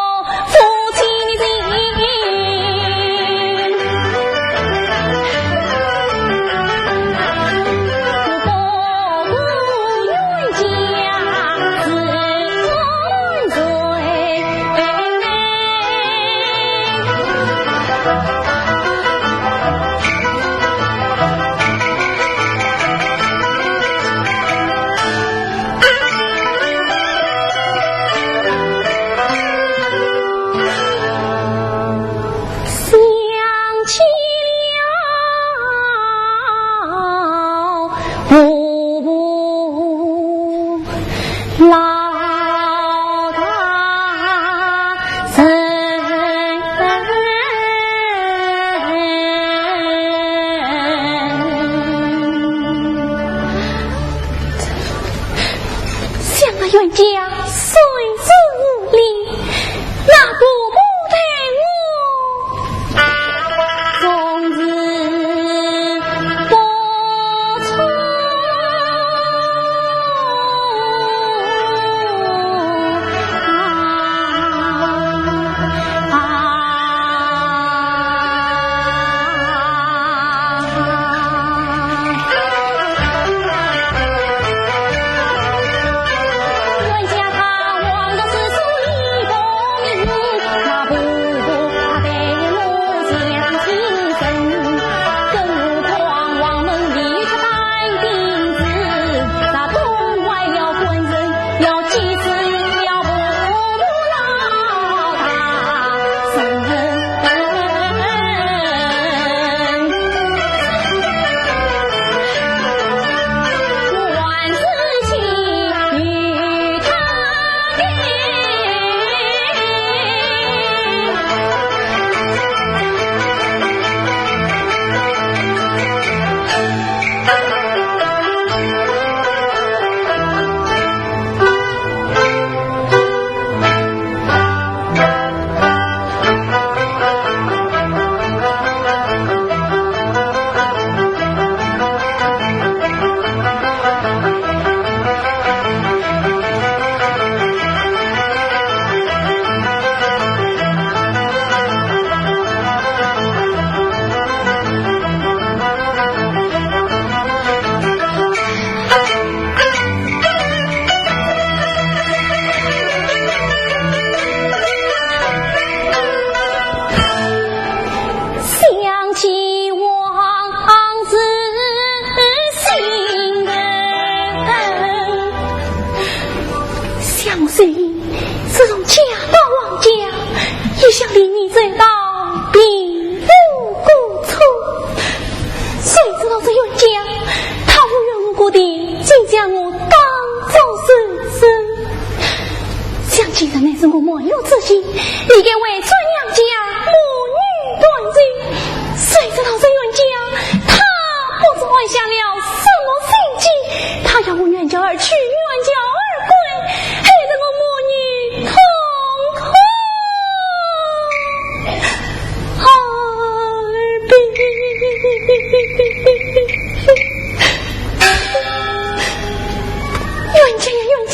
夫妻情？不过冤家是万岁。 想起了婆婆老大人。想到冤家，谁是无理？ 那婆婆待我总是不错。啊，啊，啊。 想起往事心疼。想谁自从嫁到王家，一向礼仪周到，并无过错。谁知道这冤家，他无缘无故地竟将我当作畜生。 想既然乃是我没有出息，理该回转娘家母女团聚。谁知道这冤家，他不知安下了什么心计，他要我远嫁而去，远嫁而归，害得我母女痛苦。 二病。冤家呀冤家，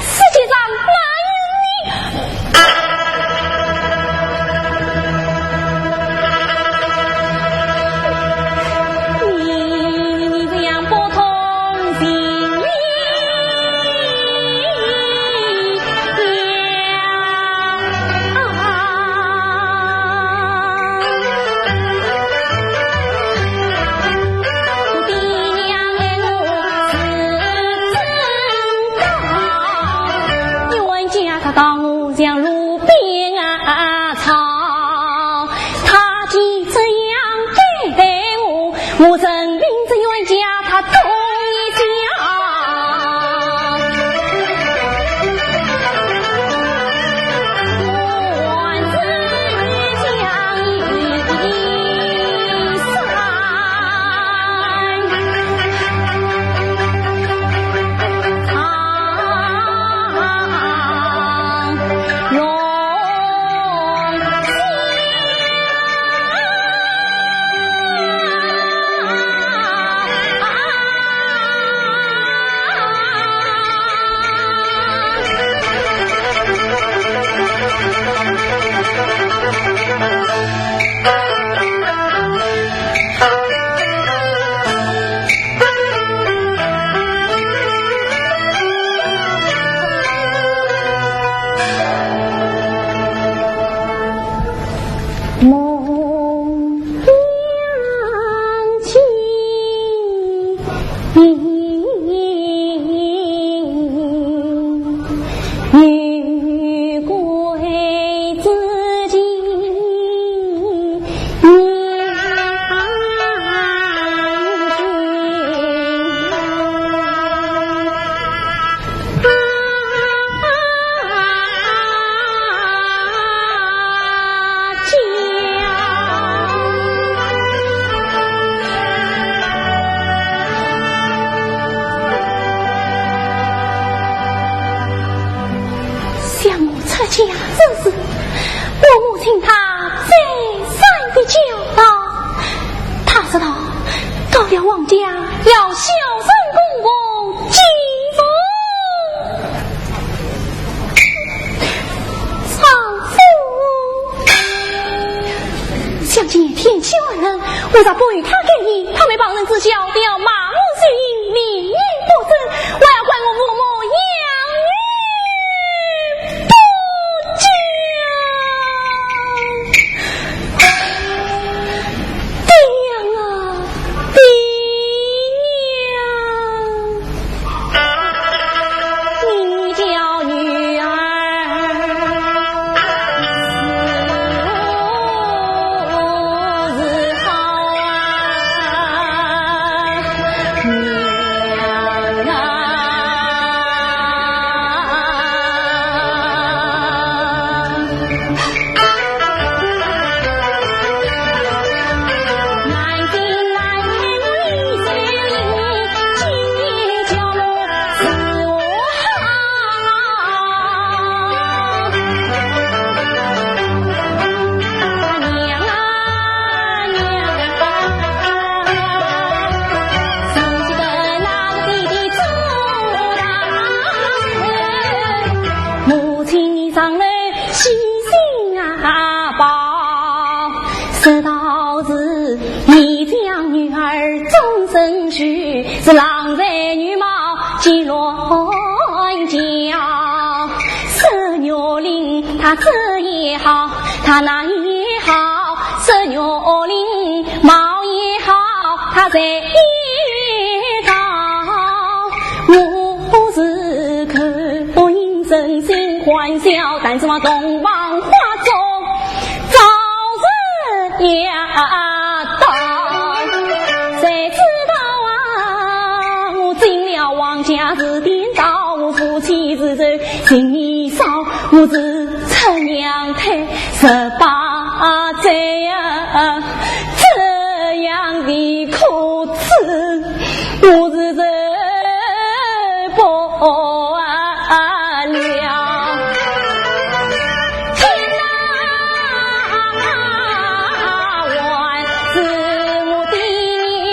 世界上哪有你？你，你这样不通情理。想我出嫁之事，我母亲她再三的教导，她说道，到了王家要孝顺公婆，敬重丈夫。想今天气寒冷，我若不与她改衣，她会旁人知晓，要骂我是名言不正，还要怪我父母养女不教。爹娘啊，爹娘！你叫女儿是好啊，娘啊！ 母亲上来细心啊报，说道是你将女儿终身许，是郎才女貌皆乱叫。说玉林她这也好，她那也好，说玉林貌也好，她才也好。我是看 我应真心欢笑，但是我洞房花烛早日要到。谁知道啊，我进了王家是颠倒，我夫妻之仇情义少，我是出娘胎十八载啊，这样的苦楚。 我是受不了。天哪，还是我爹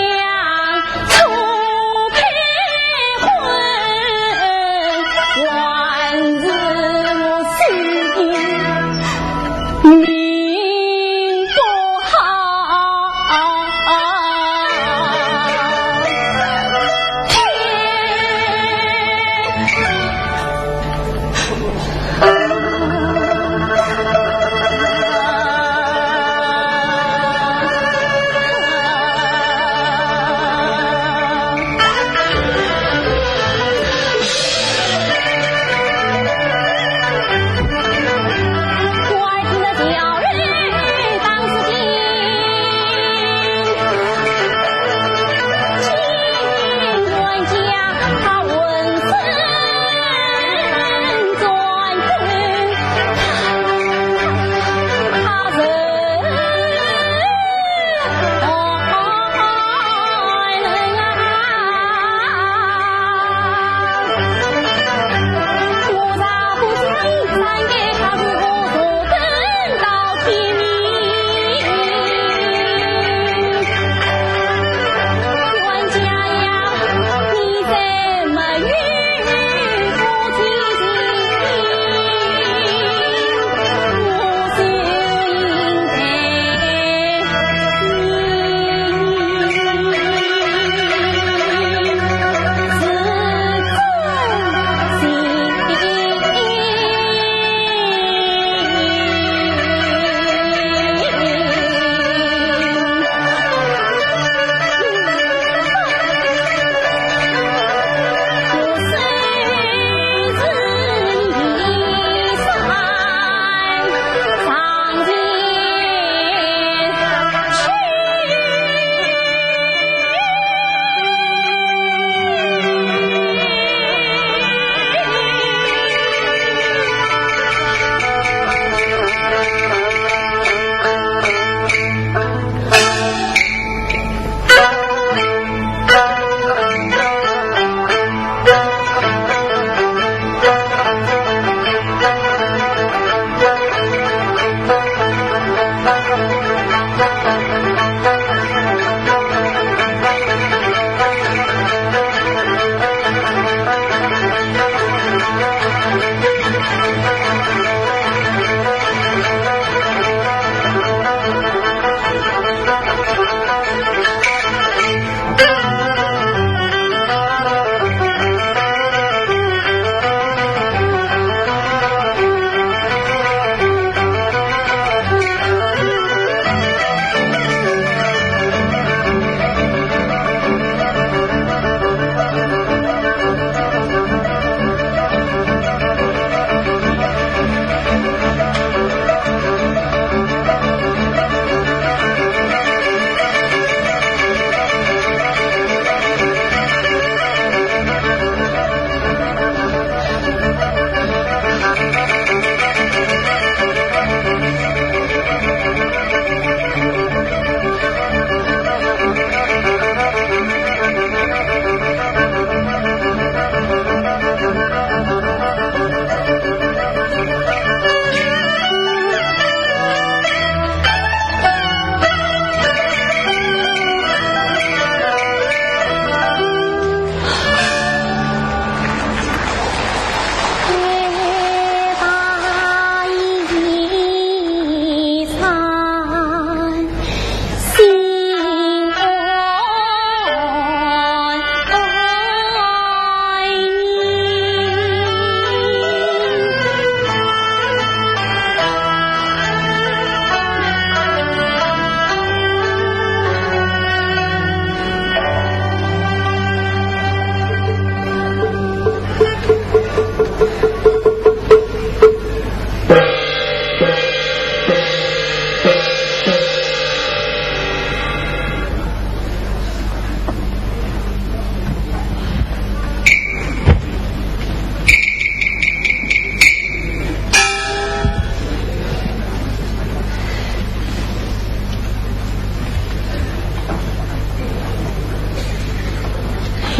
娘初配婚，还是我心命不好。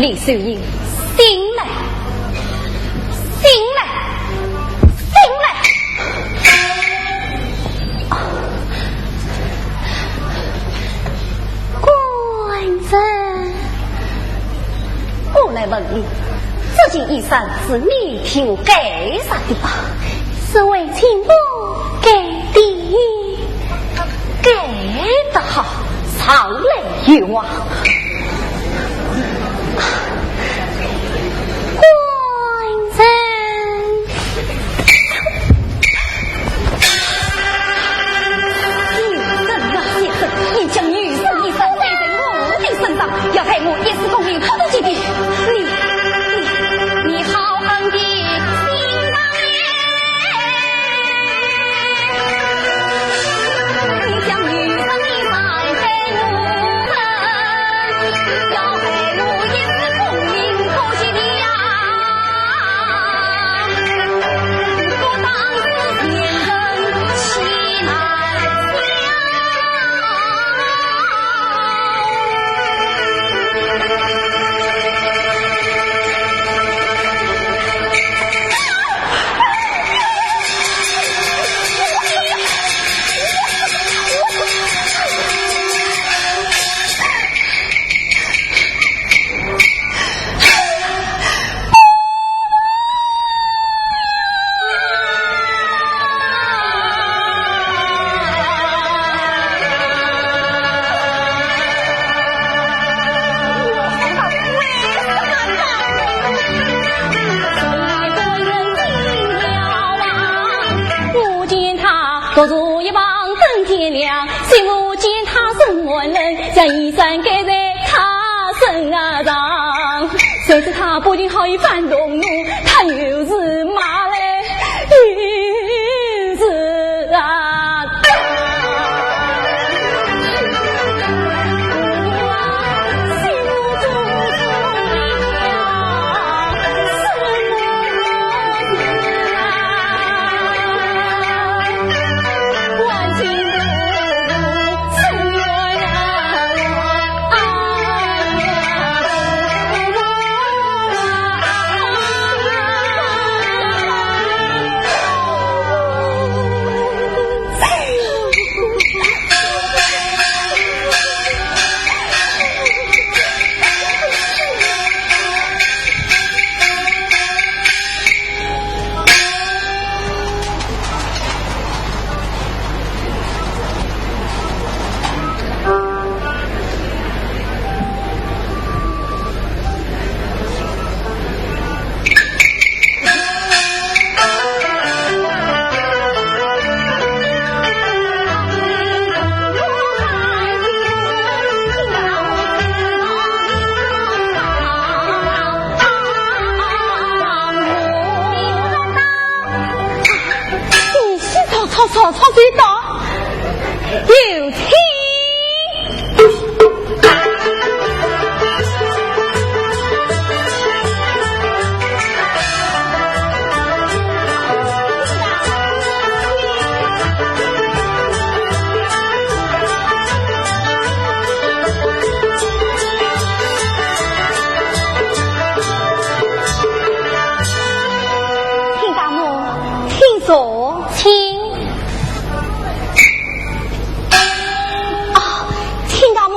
李秀英，醒来，醒来，醒来！官人，我来问你，这件衣衫是你替我盖上的吧？是为清风盖的。 盖得好，常来有往。官人。女人啊，先生，你将女人衣衫盖在我的身上，要害我一世功名不得其别。你，你，你好狠的心肠呀！ 我见他独坐一旁等天亮，心我见他生寒冷，将衣衫盖在他身上。谁知他不听好意反动怒，他又是骂来又是啊。你去吵吵吵吵谁到？有请。听大妈， 请坐。请。哦，听大妈，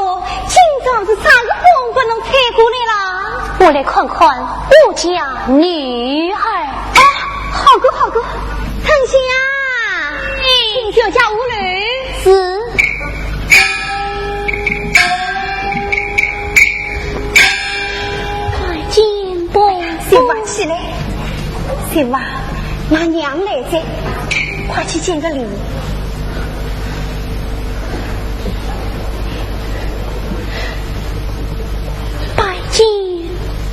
今朝是啥个风把侬吹过来啦？我来看看我家女儿。哎，好个好个，春香啊，哎。请小姐下来。是。 快见伯父。媳妇啊，起来。媳妇啊，俺娘来哉，快去见个礼。拜见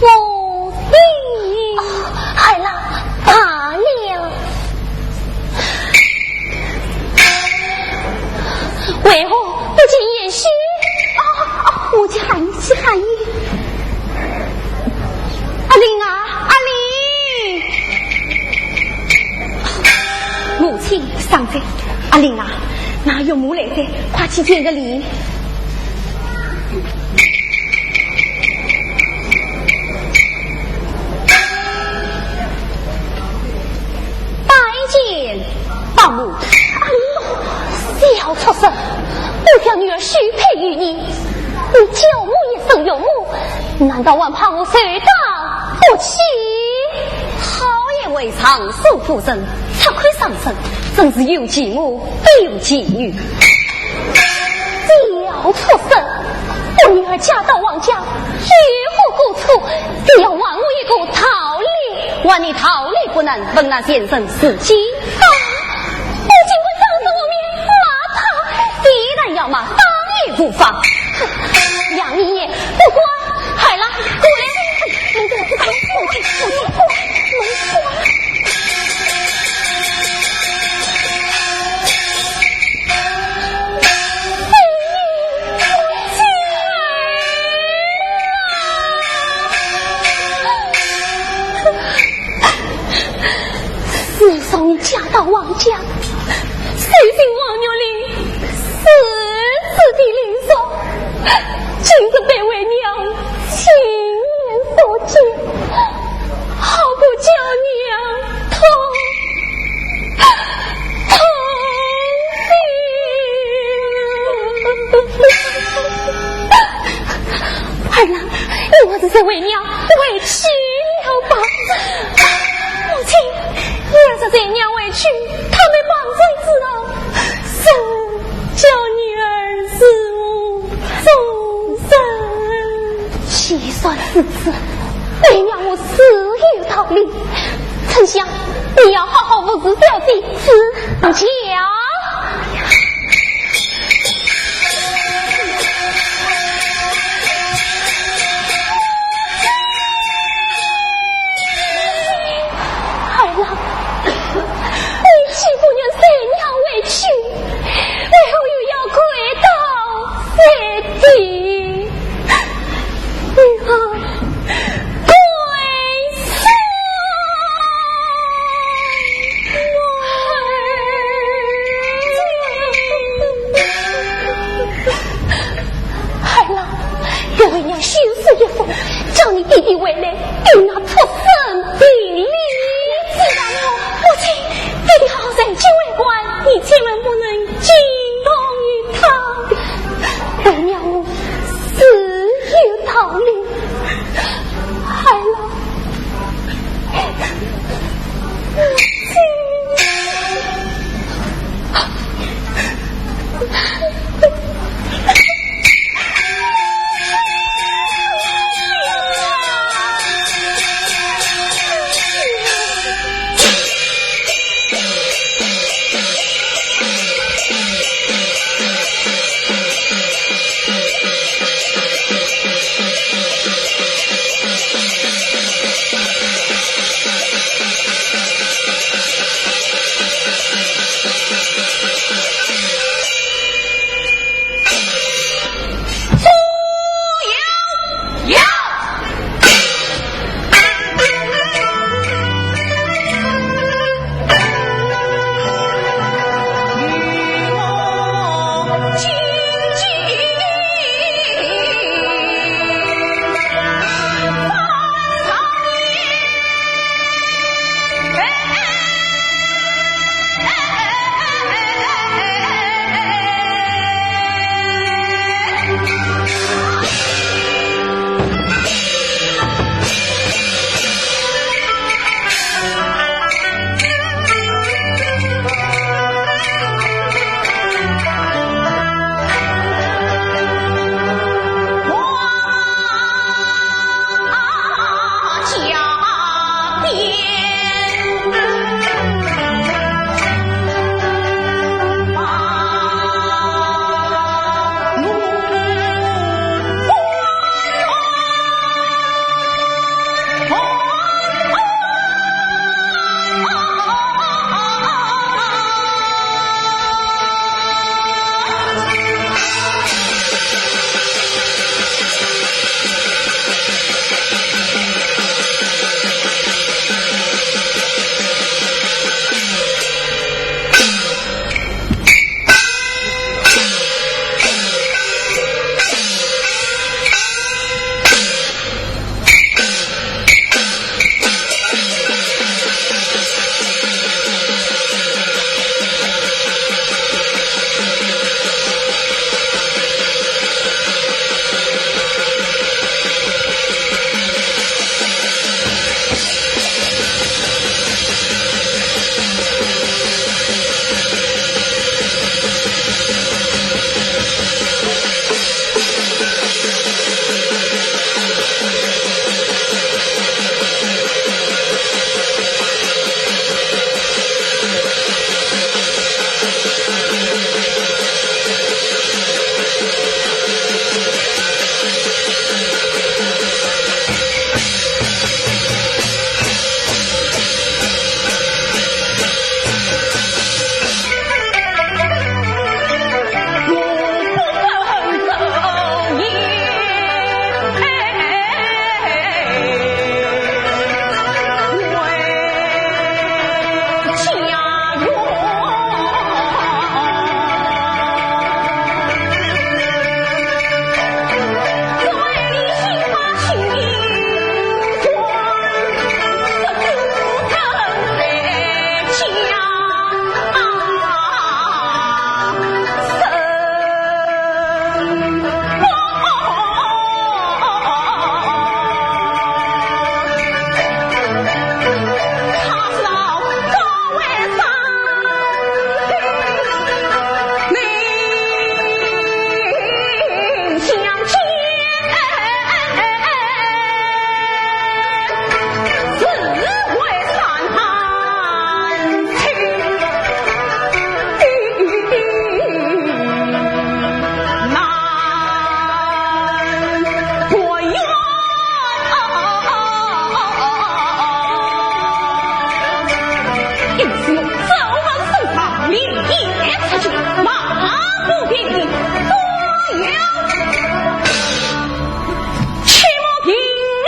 母亲。哦，好了，罢了。 为何不见贤婿？啊，啊，我去喊你，去喊你。阿林啊，阿林！母亲。上哉。阿林啊，那岳母来哉，快去见个礼。阿母。哎呦，小畜生！我家女儿许配于你，你叫我一声岳母，难道还怕我受打不起？好一位尚书夫人，出口伤身，真是有其母必有其女。小畜生！我女儿嫁到王家，有何过错？你要还我一个道理。还你道理不能，问那贱人自己吧。我竟会当着我面骂她，非但要骂，打也无妨。哼，杨一言，不管，孩儿，过来。自从你嫁到王家，受尽王玉林四次的凌辱，今日被为娘亲眼所见，好不叫娘痛痛心。儿啊，你还是随为娘回去了吧。母亲，你要是随娘回去，他们旁人知道，怎叫女儿如何做人？既然如此，为娘我自有道理。春香，你要好好服侍小姐，自家。儿啊，你既不愿随娘回去，为何又要跪倒在地？女儿，跪下！定是用奏本送上，连夜出去，马不停蹄，左右去平了。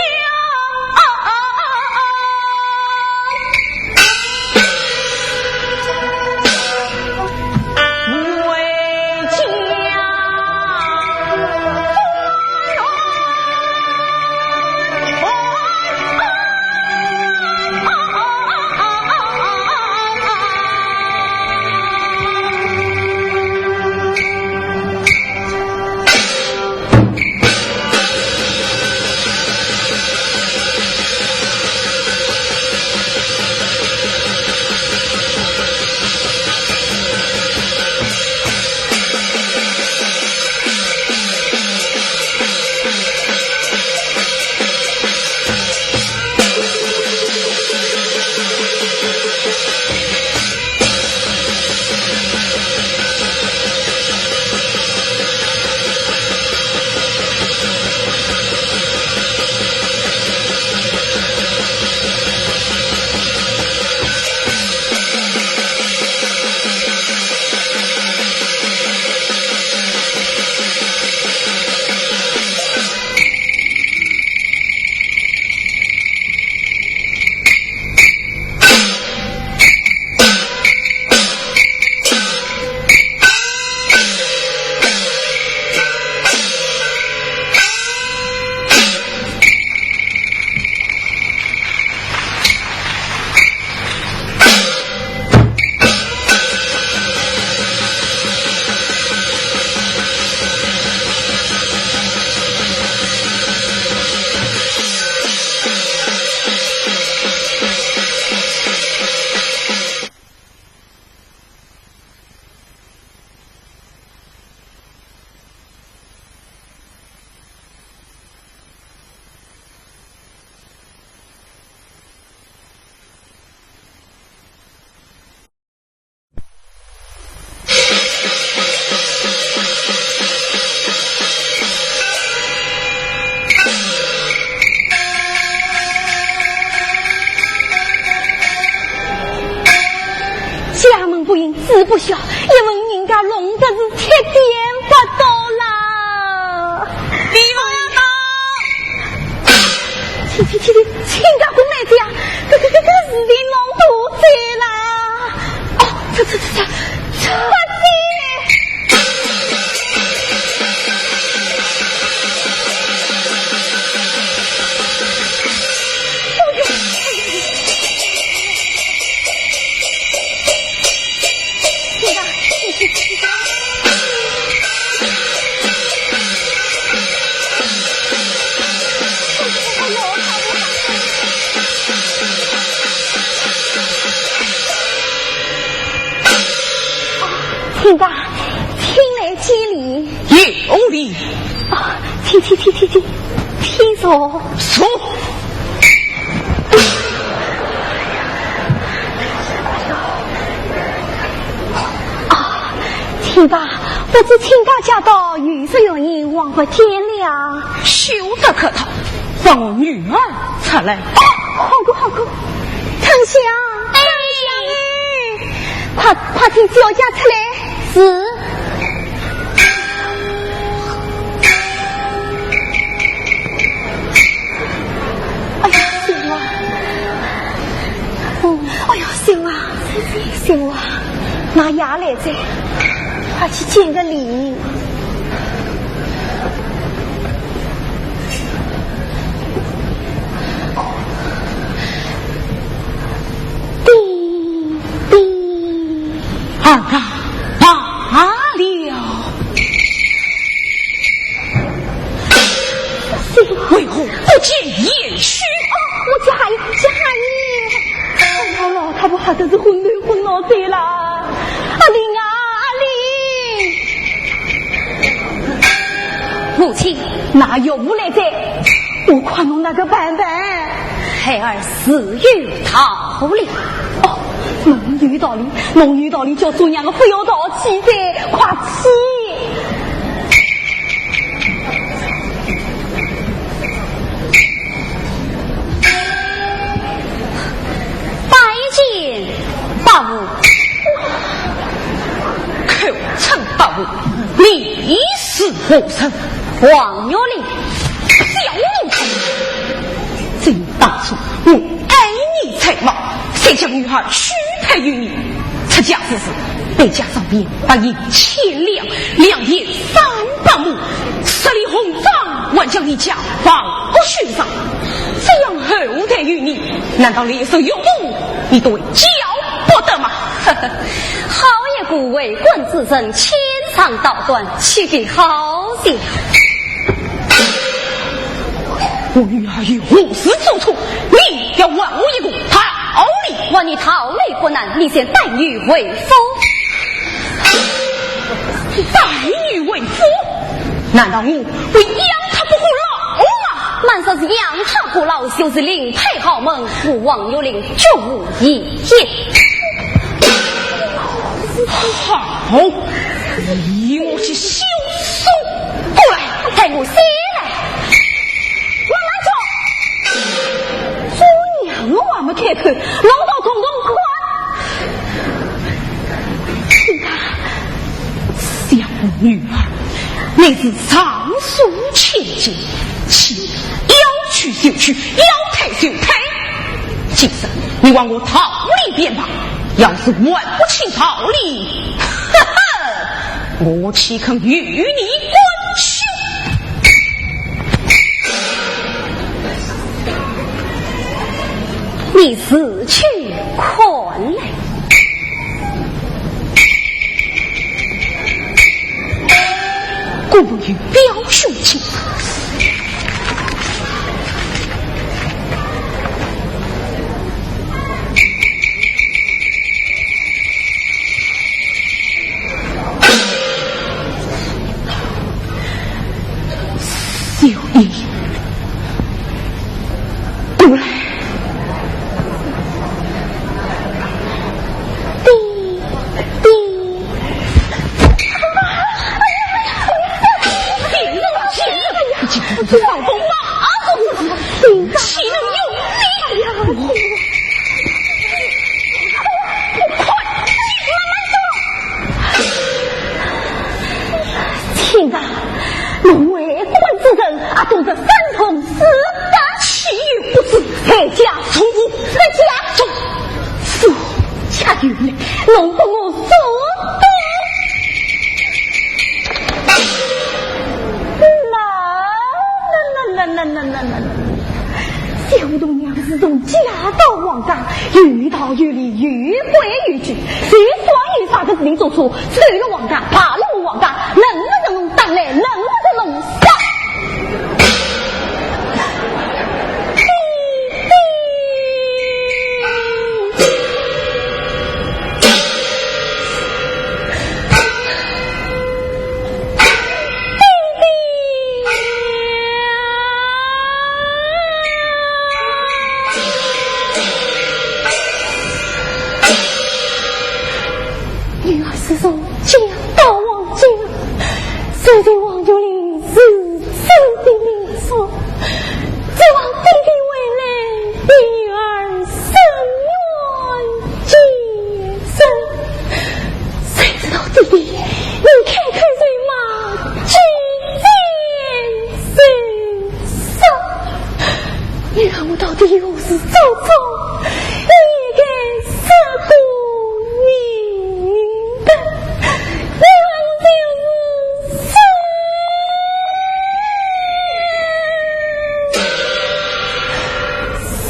家门不幸子不孝，一问人家弄得是七颠八倒啦。李文啊，去去去去，亲家公来哉呀，搿搿搿搿事体弄大哉啦。哦，走走走走，走。快点！亲家，请来见礼。有礼。啊，请请请请请，请坐。坐。啊，亲家，不知亲家驾到，有何原因，望勿见谅。休得客套，唤我女儿出来。哦，好个好个。 春香，哎，春香哎，快快请小姐出来。是。哎呀，秀华。嗯，哎呀，秀华，秀华，㑚爷来哉，快去见个礼。 叮叮。儿啊，罢了。为何不见贤婿？哦，我家爷，家爷。哎呀，老太婆吓得是昏头昏脑哉啦。阿林啊，阿林。母亲。㑚岳父来哉。 我看侬哪个办办？孩儿自有道理。哦，侬有道理，侬有道理，叫做娘个勿要淘气哉，快去。拜见。你是何人？王玉林。小奴才！想当初我爱你才貌，才将女儿许配于你。出嫁之时，你家上边白银千两，良田三百亩，十里红掌，还将你家房屋许上。这样厚待于你，难道连声岳父你都会叫不得吗？好一个为官之人，牵肠道短，岂比好笑？我女儿有何事做错？你要还我一个道理。还你道理不难，你先带女回府。带女回府？难道我会养她不过老吗？慢说是养她不老，就是另配豪门，我王玉林绝无 一见。好，你我去休书。过来，待我先来。慢慢走。姑娘，我还没开口，侬倒动动看。你看，小女儿，乃是上书千金，岂要娶就娶，要配就配。 既然你还我道理便罢，要是还不清道理，哈哈，我岂肯与你官休？你自去看来。 姑母与表兄请。小英，过来。 卿啊，侬为官之人，啊，懂得三从四德，岂有不是？在家中，在家中。 苏家有来，弄得我手抖。那那那那那那那那，小童娘是从嫁到王家，有道有理，有规有矩，就算有啥个事情做错，走了王家，败了我王家，能不能弄打来，能不能弄杀？ 女儿是从家到王家，受尽王家林如此的凌辱，指望爹爹回来，与女儿伸冤解紛。谁知道爹爹一开口就骂，举剑就杀。 你看我到底有何是做错？你该说个明白，你看我就是死，死，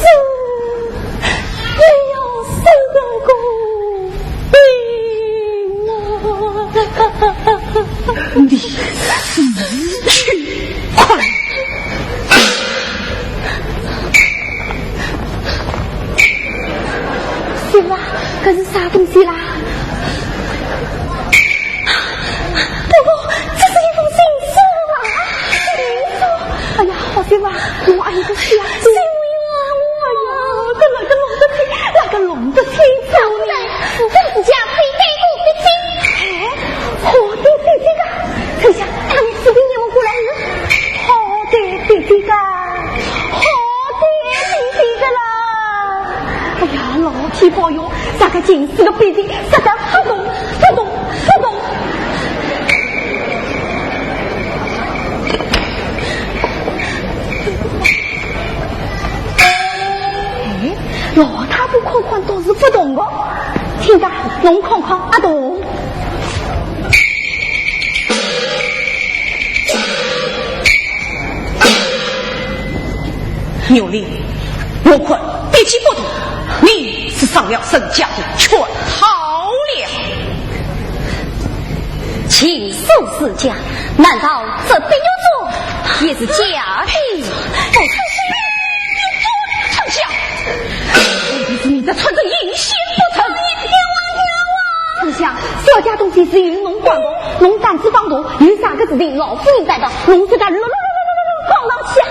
也要死个公平啊！你死去快！ 媳妇啊，搿是啥东西啦？婆婆，这是一封情书啊！情书？哎呀，好媳妇啊，我阿姨的信啊，信我啊，我哎呀，搿哪个弄得清，哪个弄得清楚呢？ 我自家配对过的亲。哎，好的，对对个。这下他们四个人过来了。好的，对对个。好的，对对个啦。哎呀，老天保佑，这个近视个鼻子，实在不懂，不懂，不懂。老太婆看看倒是勿动个，亲家，侬看看阿动。玉林，我看的确不动，你是上了人家的圈套了。 禽兽之家，难道这碧玉簪也是假的？不成，你不成想，一定是你在穿针引线不成？你骗我，你骗我！你想，小姐东西是由侬管的，侬胆子放大，有啥个事情老夫人担当，侬自家啰啰啰啰啰啰讲上去啊！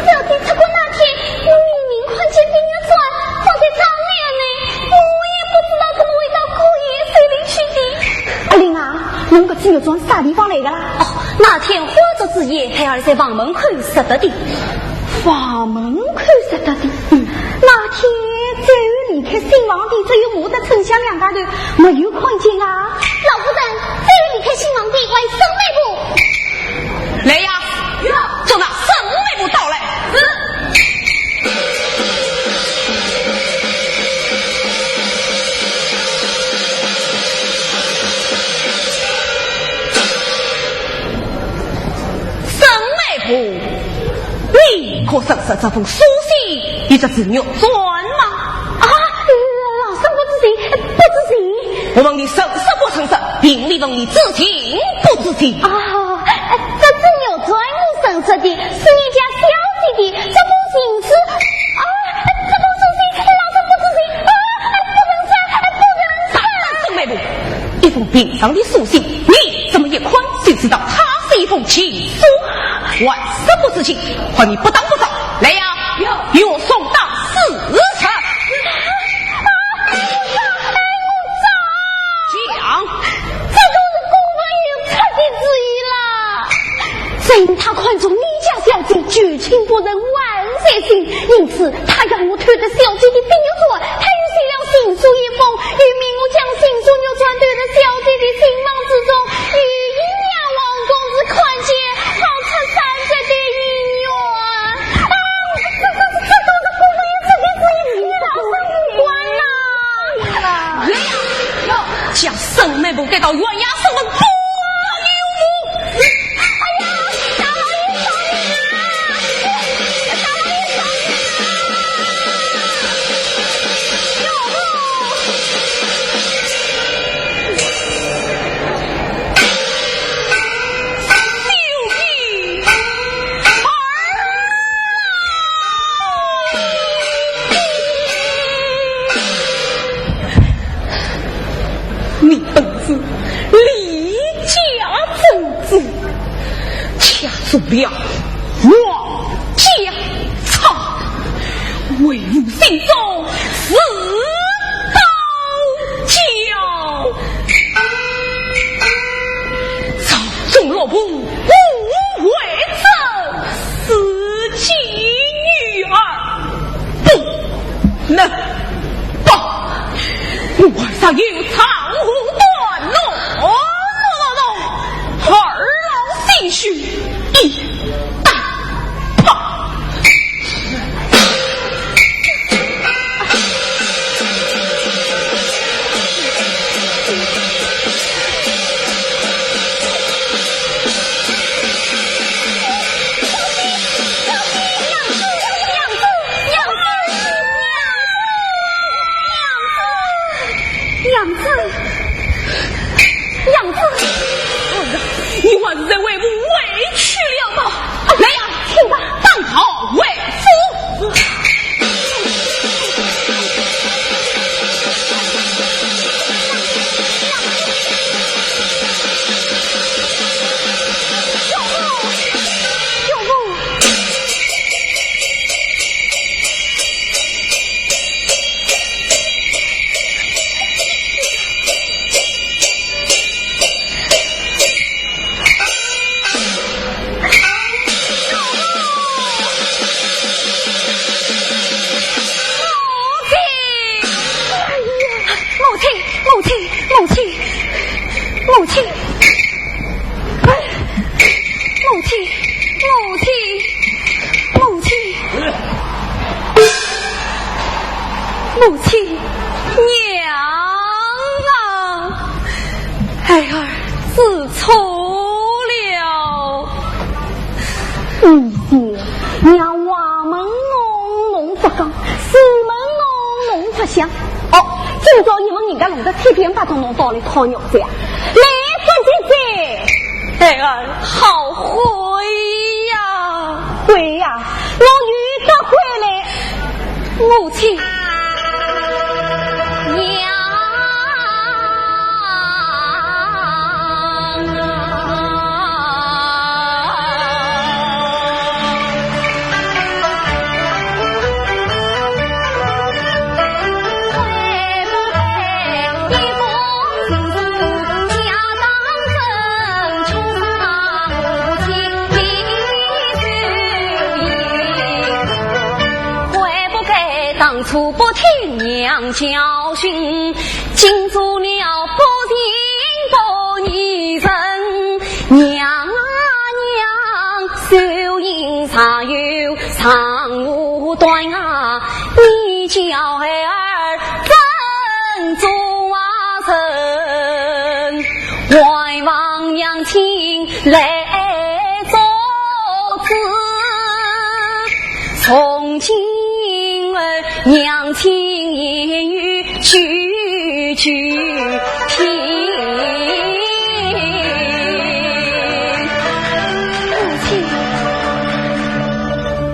小姐出阁那天，我明明看见碧玉簪放在窗台呢，我也不知道怎么会到姑爷手里去的。阿林啊， 侬搿只玉簪啥地方来个啦？哦，那天花烛之夜，孩儿在房门口拾得的。房门口拾得的？嗯。那天周瑜离开新皇帝，只有我搭春香两家头，没有看见啊。老夫人，周瑜离开新皇帝，还有沈迈步。来呀，有。叫那沈迈步到来。是。 沈迈步，你可曾识这封书信，以及这玉簪吗？啊，老身不知情，不知情。我问你曾识不曾识，并未问你知情不知情。啊，这只玉簪我曾识的，是你家小姐的，这封信是，啊，这封书信，老身不知情，啊，不能拆，不能拆。沈迈步，一封平常的书信，你怎么一看就知道它是一封情书？还是不知情，看你不打不招。来呀，有。玉簪打四十。讲。这都是姑父有出的主意啦。 只因他看中你家小姐，旧情不忍万岁心，因此他要我偷得小姐的碧玉簪，他又写了情书一封，又命我将情书玉簪偷得小姐的新房之中，又引杨王公子看见，好出三十的姻缘。啊，这、这、这都是姑父有出的主意，你老身无关呐。 将沈迈步带到县衙审问，不留步。哎呀，大老爷饶命啊！大老爷饶命啊！救命！救命！儿啊！ 你本是李家正子，家中了王家财，为父心中是刀绞。朝中落魄无为者，是其女儿。 不能吧，我儿若有长吁短叹，二老心许，一旦怕。 娘子，娘子，你还是在为父委屈了吗？来呀，请吧，当朝为父。母亲，母亲，母亲，母亲，母亲，母亲。母亲，娘啊，孩儿知错了。你这娘，外门弄弄不讲，西门弄弄不响。哦，今朝一门人家弄得七颠八倒，侬到来讨饶哉啊？来不及哉。孩儿好悔呀！悔呀？侬有得悔嘞？ 母亲。娘。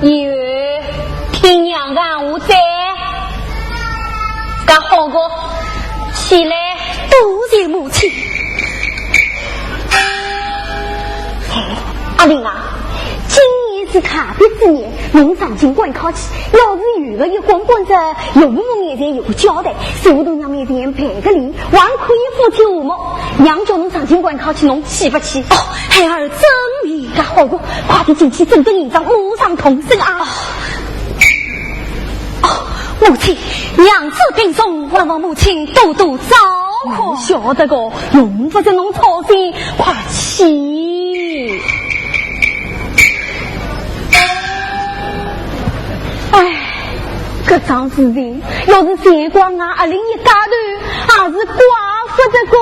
以后听娘个闲话哉。搿好个，起来。多谢母亲。哎，阿林啊，今年是特别之年，侬上京赶考去，要是有个月光光仔，岳母面前有个交代，小大娘面前赔个礼，还可以夫妻和睦。娘叫侬上京赶考去，侬去勿去？哦，孩儿遵命。搿好个，快点进去整顿衣裳，马上动身啊！哦，母亲，娘子病重，还望母亲多多照顾。晓得个，用不着侬操心，快去。哎，搿桩事情要是全怪俺阿林一家头，也是怪勿得个。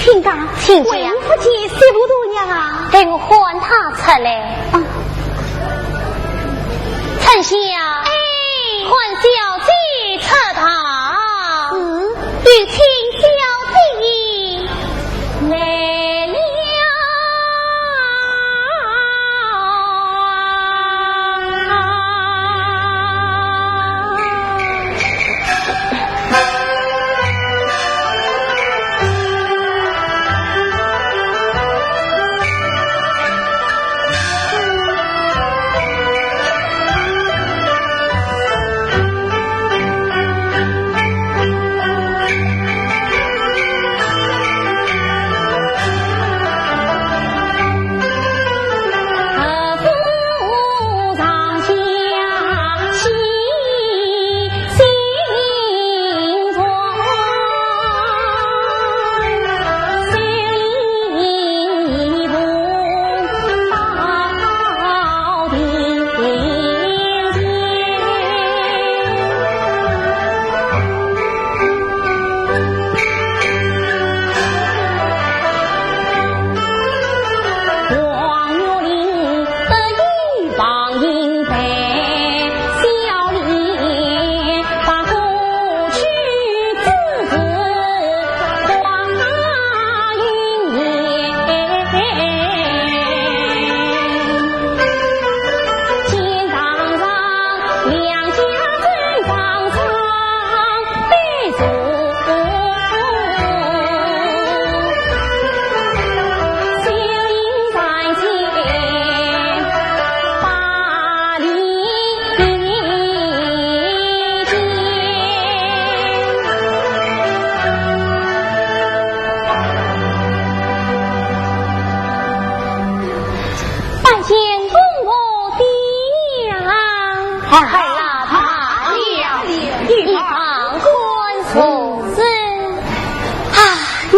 请讲。请讲。为何不见西湖大娘啊？待我唤她出来。啊。春香。哎。唤小姐出堂。是。有请小姐来了。 拜见公婆爹娘。罢了，罢了，一旁看何事？啊，娘。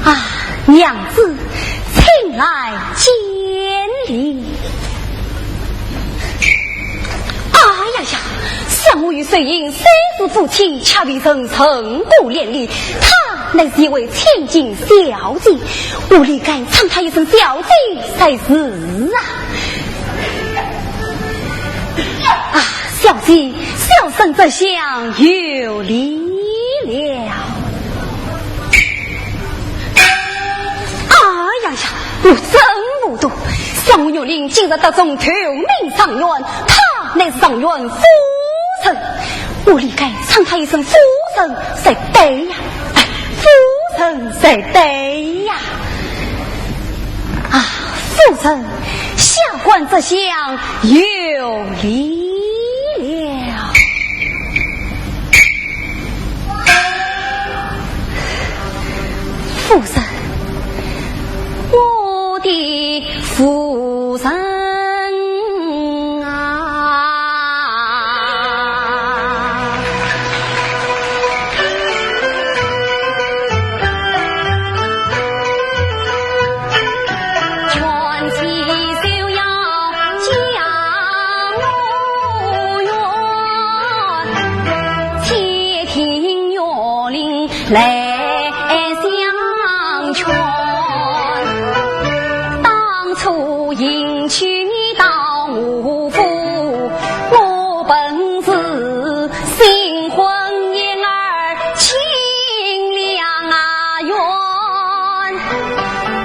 啊，娘子，请来见礼。哎呀呀，想我与秀英虽是夫妻，却未曾成过连理。她乃是一位千金小姐，我理该称她一声小姐才是啊。啊，小姐，小生这厢有礼了。 哎呀呀，我真糊涂，想我玉林今日得中头名状元，她乃是状元夫人，我理该称她一声夫人才对呀，哎，夫人才对呀。啊，夫人，下官这厢有礼了。 夫人，我的夫人啊。来相劝。当初迎娶你到我府，我本是新婚燕尔清凉啊园，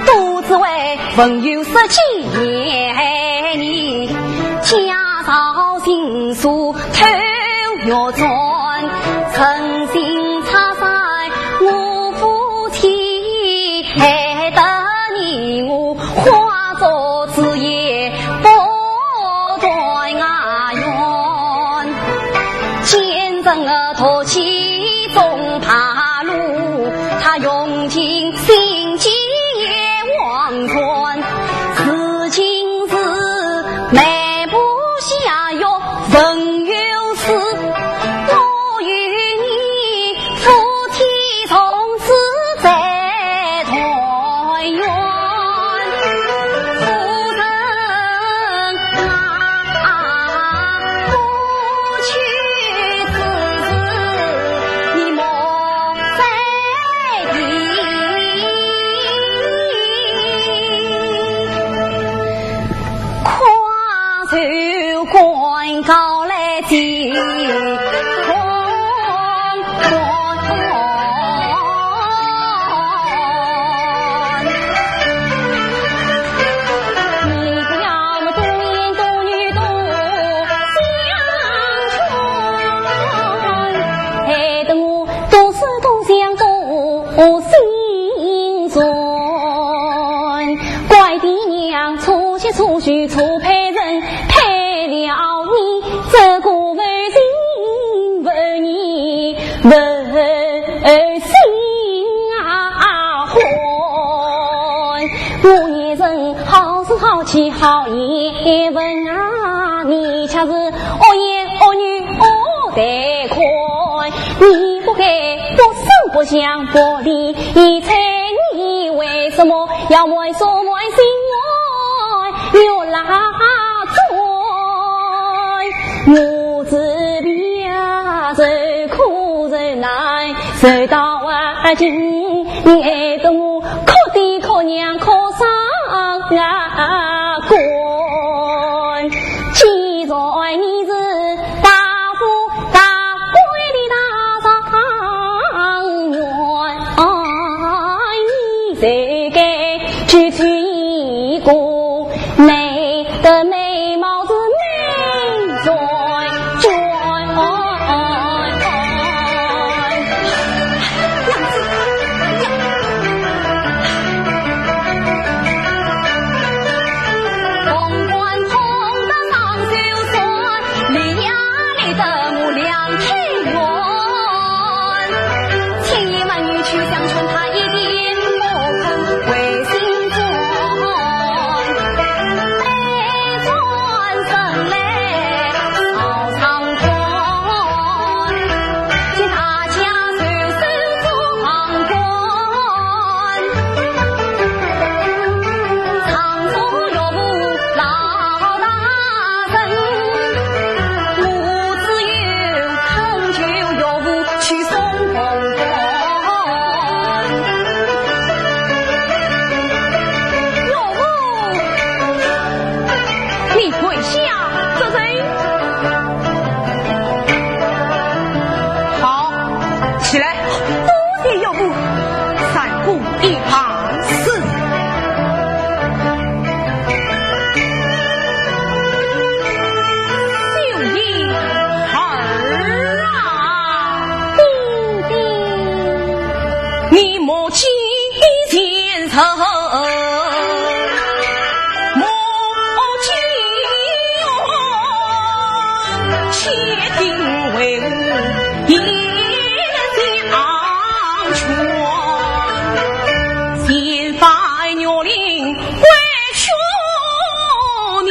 都只为朋友说起念你，家道心疏 偷玉簪，存心拆散我夫妻，害得你我花烛之夜不团圆。奸臣恶徒欺中霸落，他用尽心机也枉然。如今是 埋不下玉，问有事，我与你夫妻从此再团圆。夫人啊，过去之事，你莫 再提。快走官告来见公公。你不要么多言多语多相劝，害得我 多思多想多心酸。怪爹娘错结错许错配人，配了你这个负心负义负心啊官。我也曾好声好气好言问啊，你却是 恶言恶语恶待款，你不该不声不响不理睬，你为什么要瞒说瞒心瞒月拉转？我这病啊，受苦受难，受到啊今，你害得我哭爹哭娘哭伤啊官。 既然你是大富大贵的大状元，你就该举起一个美的美貌的美人。娘子，娘 你跪下作甚？好，起来。多谢岳父。三姑一旁。是。 秀英儿啊，爹爹。你母亲前身，母亲哟，千叮万嘱也相劝，前番玉林关 学你，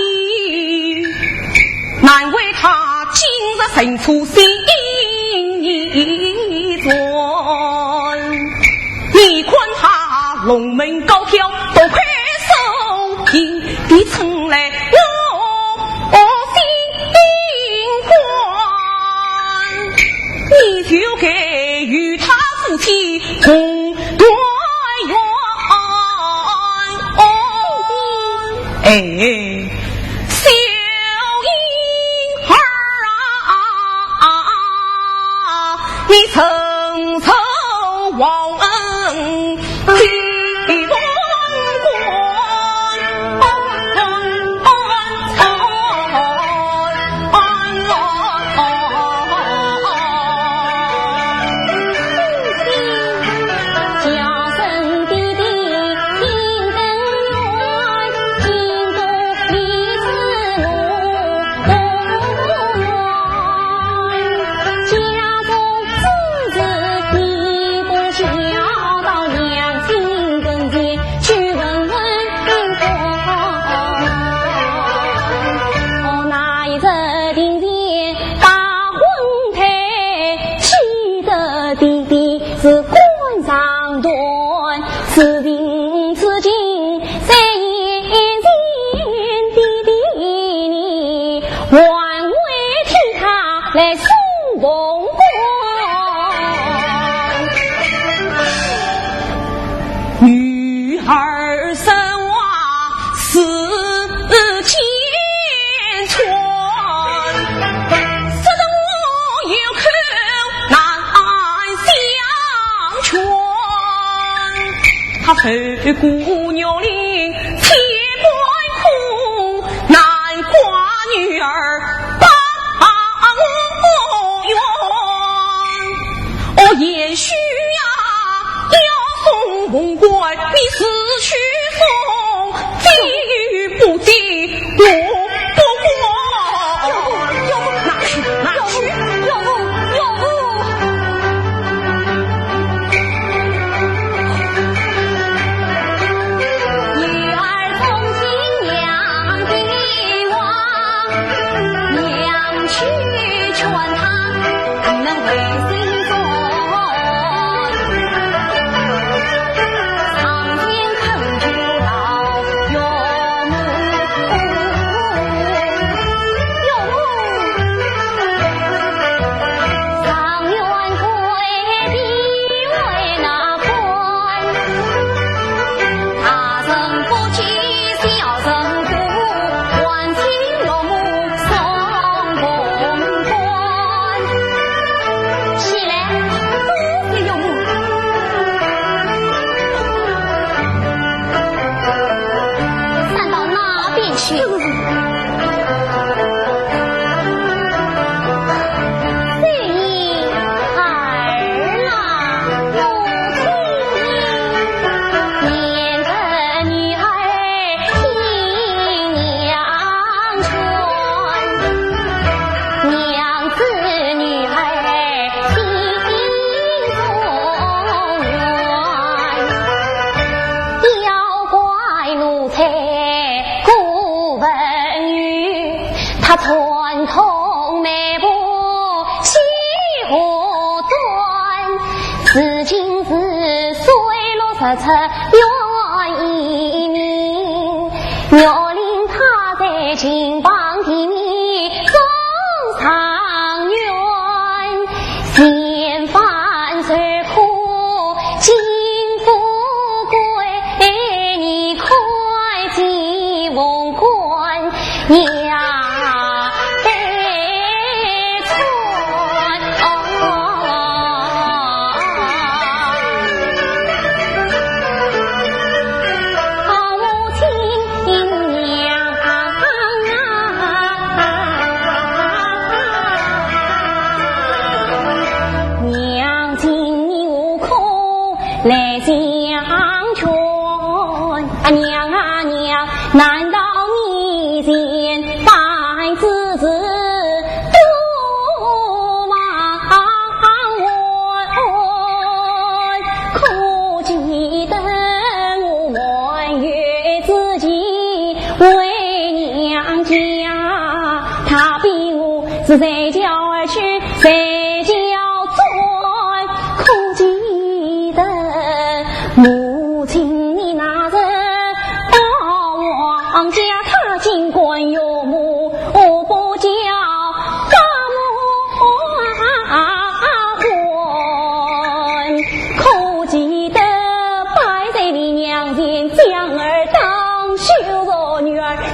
难为他今日神出心意转。你看他龙门高挑，多亏手印，你称来我心肝，你就该与他夫妻红团圆。哎，小婴儿啊，你承受皇恩 女儿身亡似箭穿，说得我有口难相劝。他受过玉令千般苦，难挂女儿 我也许呀，要送凤冠，你是去送，非与不得，我不管。拿去，拿去。女儿从今娘的望，娘去劝她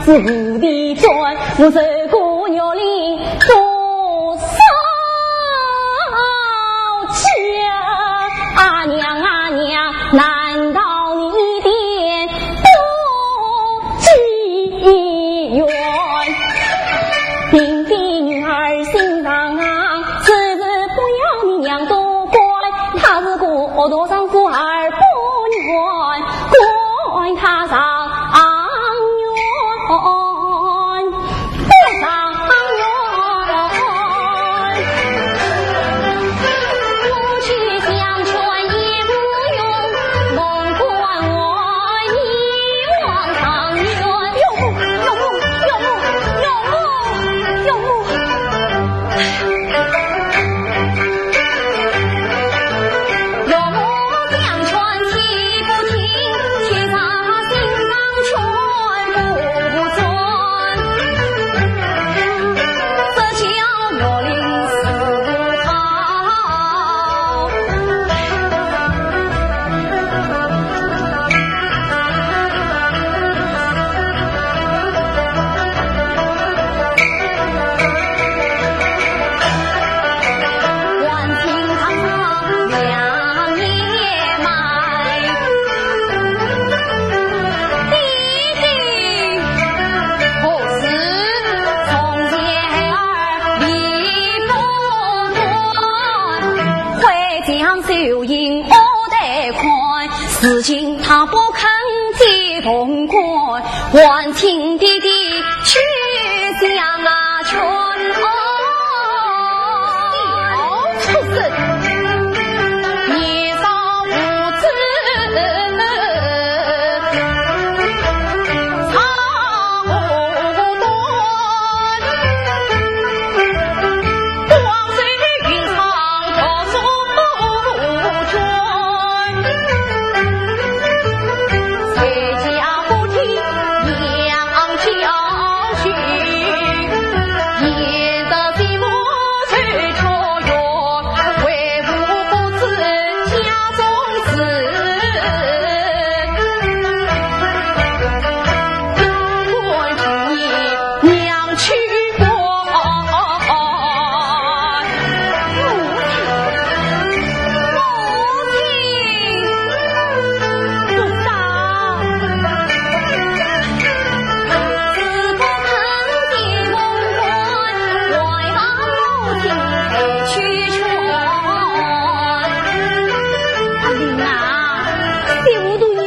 是无地转，我受过玉林多少家。啊娘啊娘，难逃你的不计远。并非女儿心肠，只是不要你娘多管，她是个恶毒丈夫而不愿。 管他上院，不上院。我去相劝也无用，莫管我一往上院。岳母，岳母，岳母，岳母，岳母。 如今他不肯结同官，还请爹爹去相劝。哦，小畜生，年少无知， 阿林啊，小丫头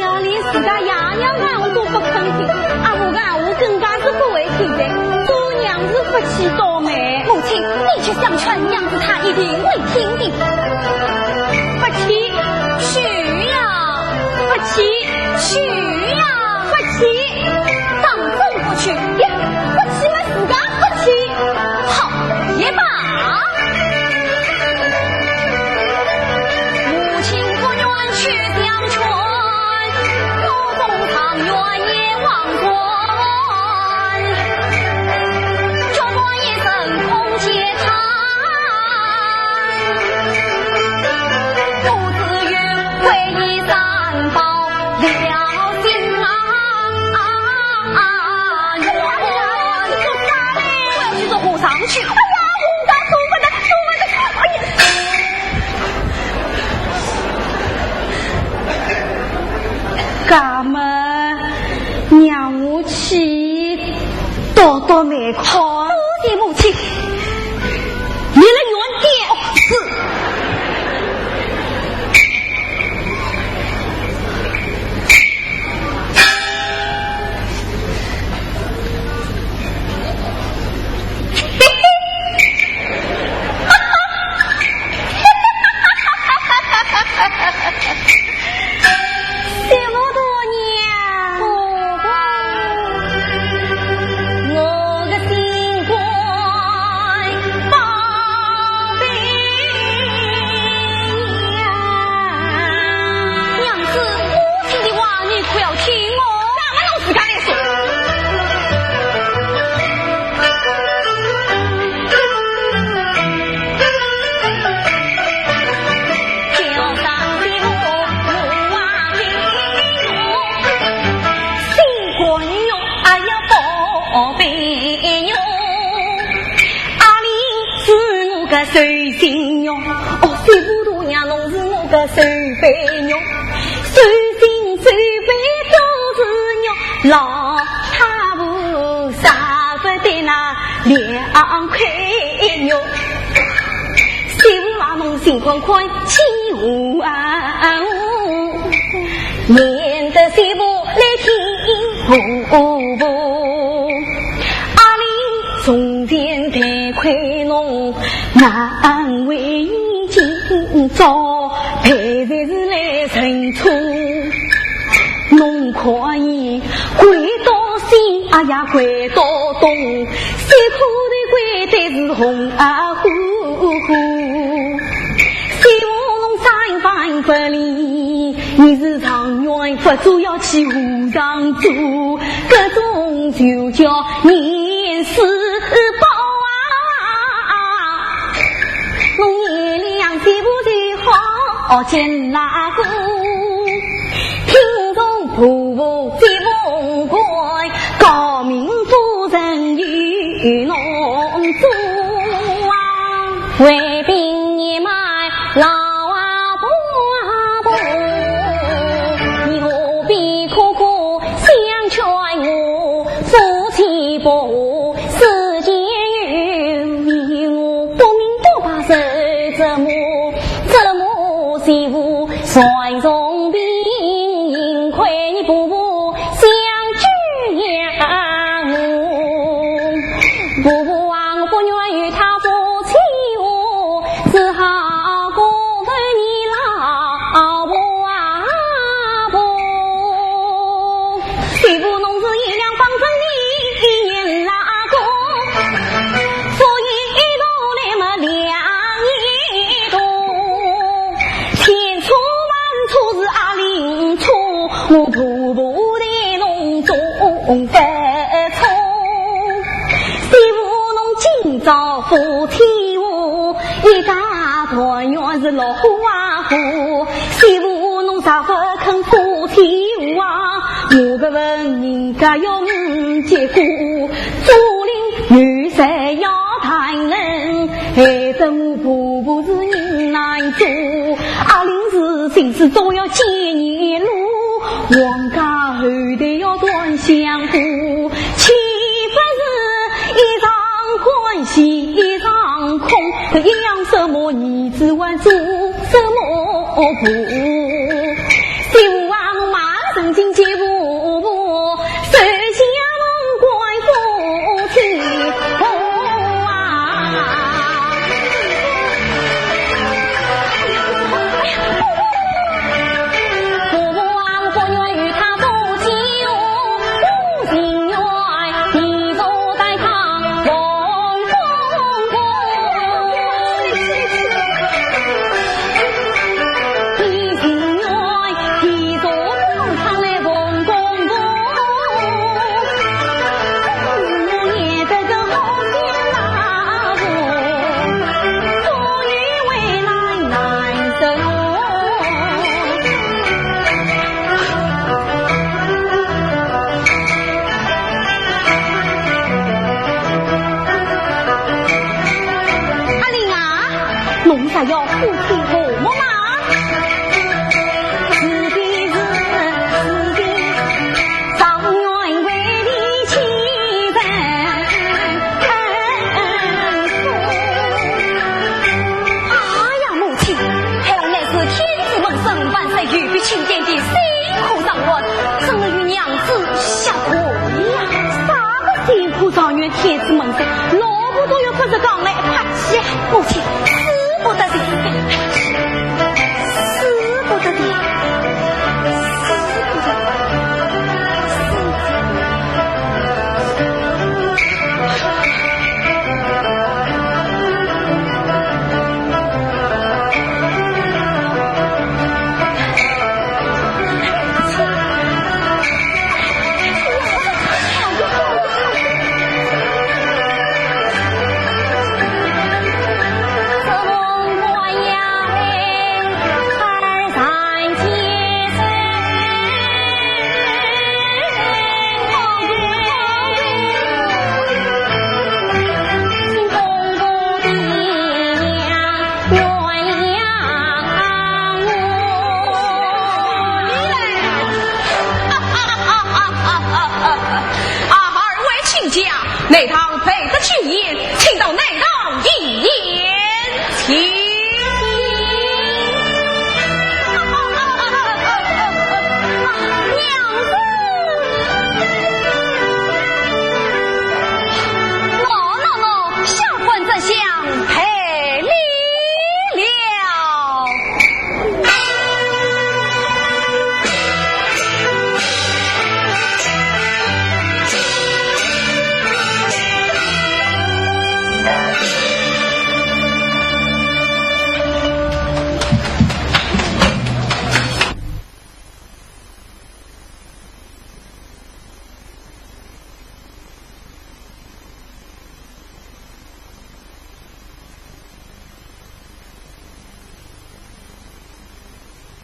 呀，连自家爷娘的闲话都不肯听，阿婆的闲话更加是不会听的，做娘是不气倒霉。母亲，你去相劝，娘子她一定会听的。不去，去呀，不去，去呀，不去。 当真不去，也不去嘛，自家不去。好，也罢。母亲不愿去相劝，我总常愿也望断。决断一声空结叹，不知有愧于三宝 良心啊！啊啊啊！我要去做和尚去。哎呀，和尚做不得，做不得！哎呀！干么让我去倒倒霉看。多谢母亲。 你来远点。哦，是。这么多年，我的心寿星玉，哦，媳妇大娘侬是我个寿杯玉，寿星寿杯都是玉，老太婆舍不得那两块玉。媳妇啊，侬心宽宽，气无啊，免得媳妇来听婆婆。阿玲从前待亏侬， 难为情，早陪才是来认错。侬可以跪到西，哎呀，跪到东，三叩头跪得是红啊呼呼。希望侬三番不离，你是状元，不做要去和尚做，搿种就叫念世报啊。 侬贤良，媳妇最好见哪个？听从婆婆最奉还，诰命夫人与侬做啊。为兵年迈老阿婆，你何必苦苦相劝我？夫妻不和 世间有，你我不明多把谁折磨，折磨媳妇算总比，幸亏你婆婆相救呀我。婆婆啊，我不愿与她夫妻和，只好过问你老婆啊婆。 媳妇侬是贤良，帮助你贤良个，所以一同来么两年多。千错万错是阿玲错，我婆婆待侬总不错。媳妇侬今朝夫妻和，一家团圆是乐花和。 媳妇侬若不肯夫妻和啊，我搿份人家要唔结果，竹林女婿要谈人，害得我婆婆是人难做。阿玲是心思总要见你路，王家后代要断香火，岂不是一场欢喜一场空？一样什么儿子还做 什么不？媳妇啊，马上进见婆婆，手下问官夫妻和啊。婆婆啊，我不愿与她夫妻和，我情愿你做代堂红公公。 阿玲啊，侬啥要夫妻和？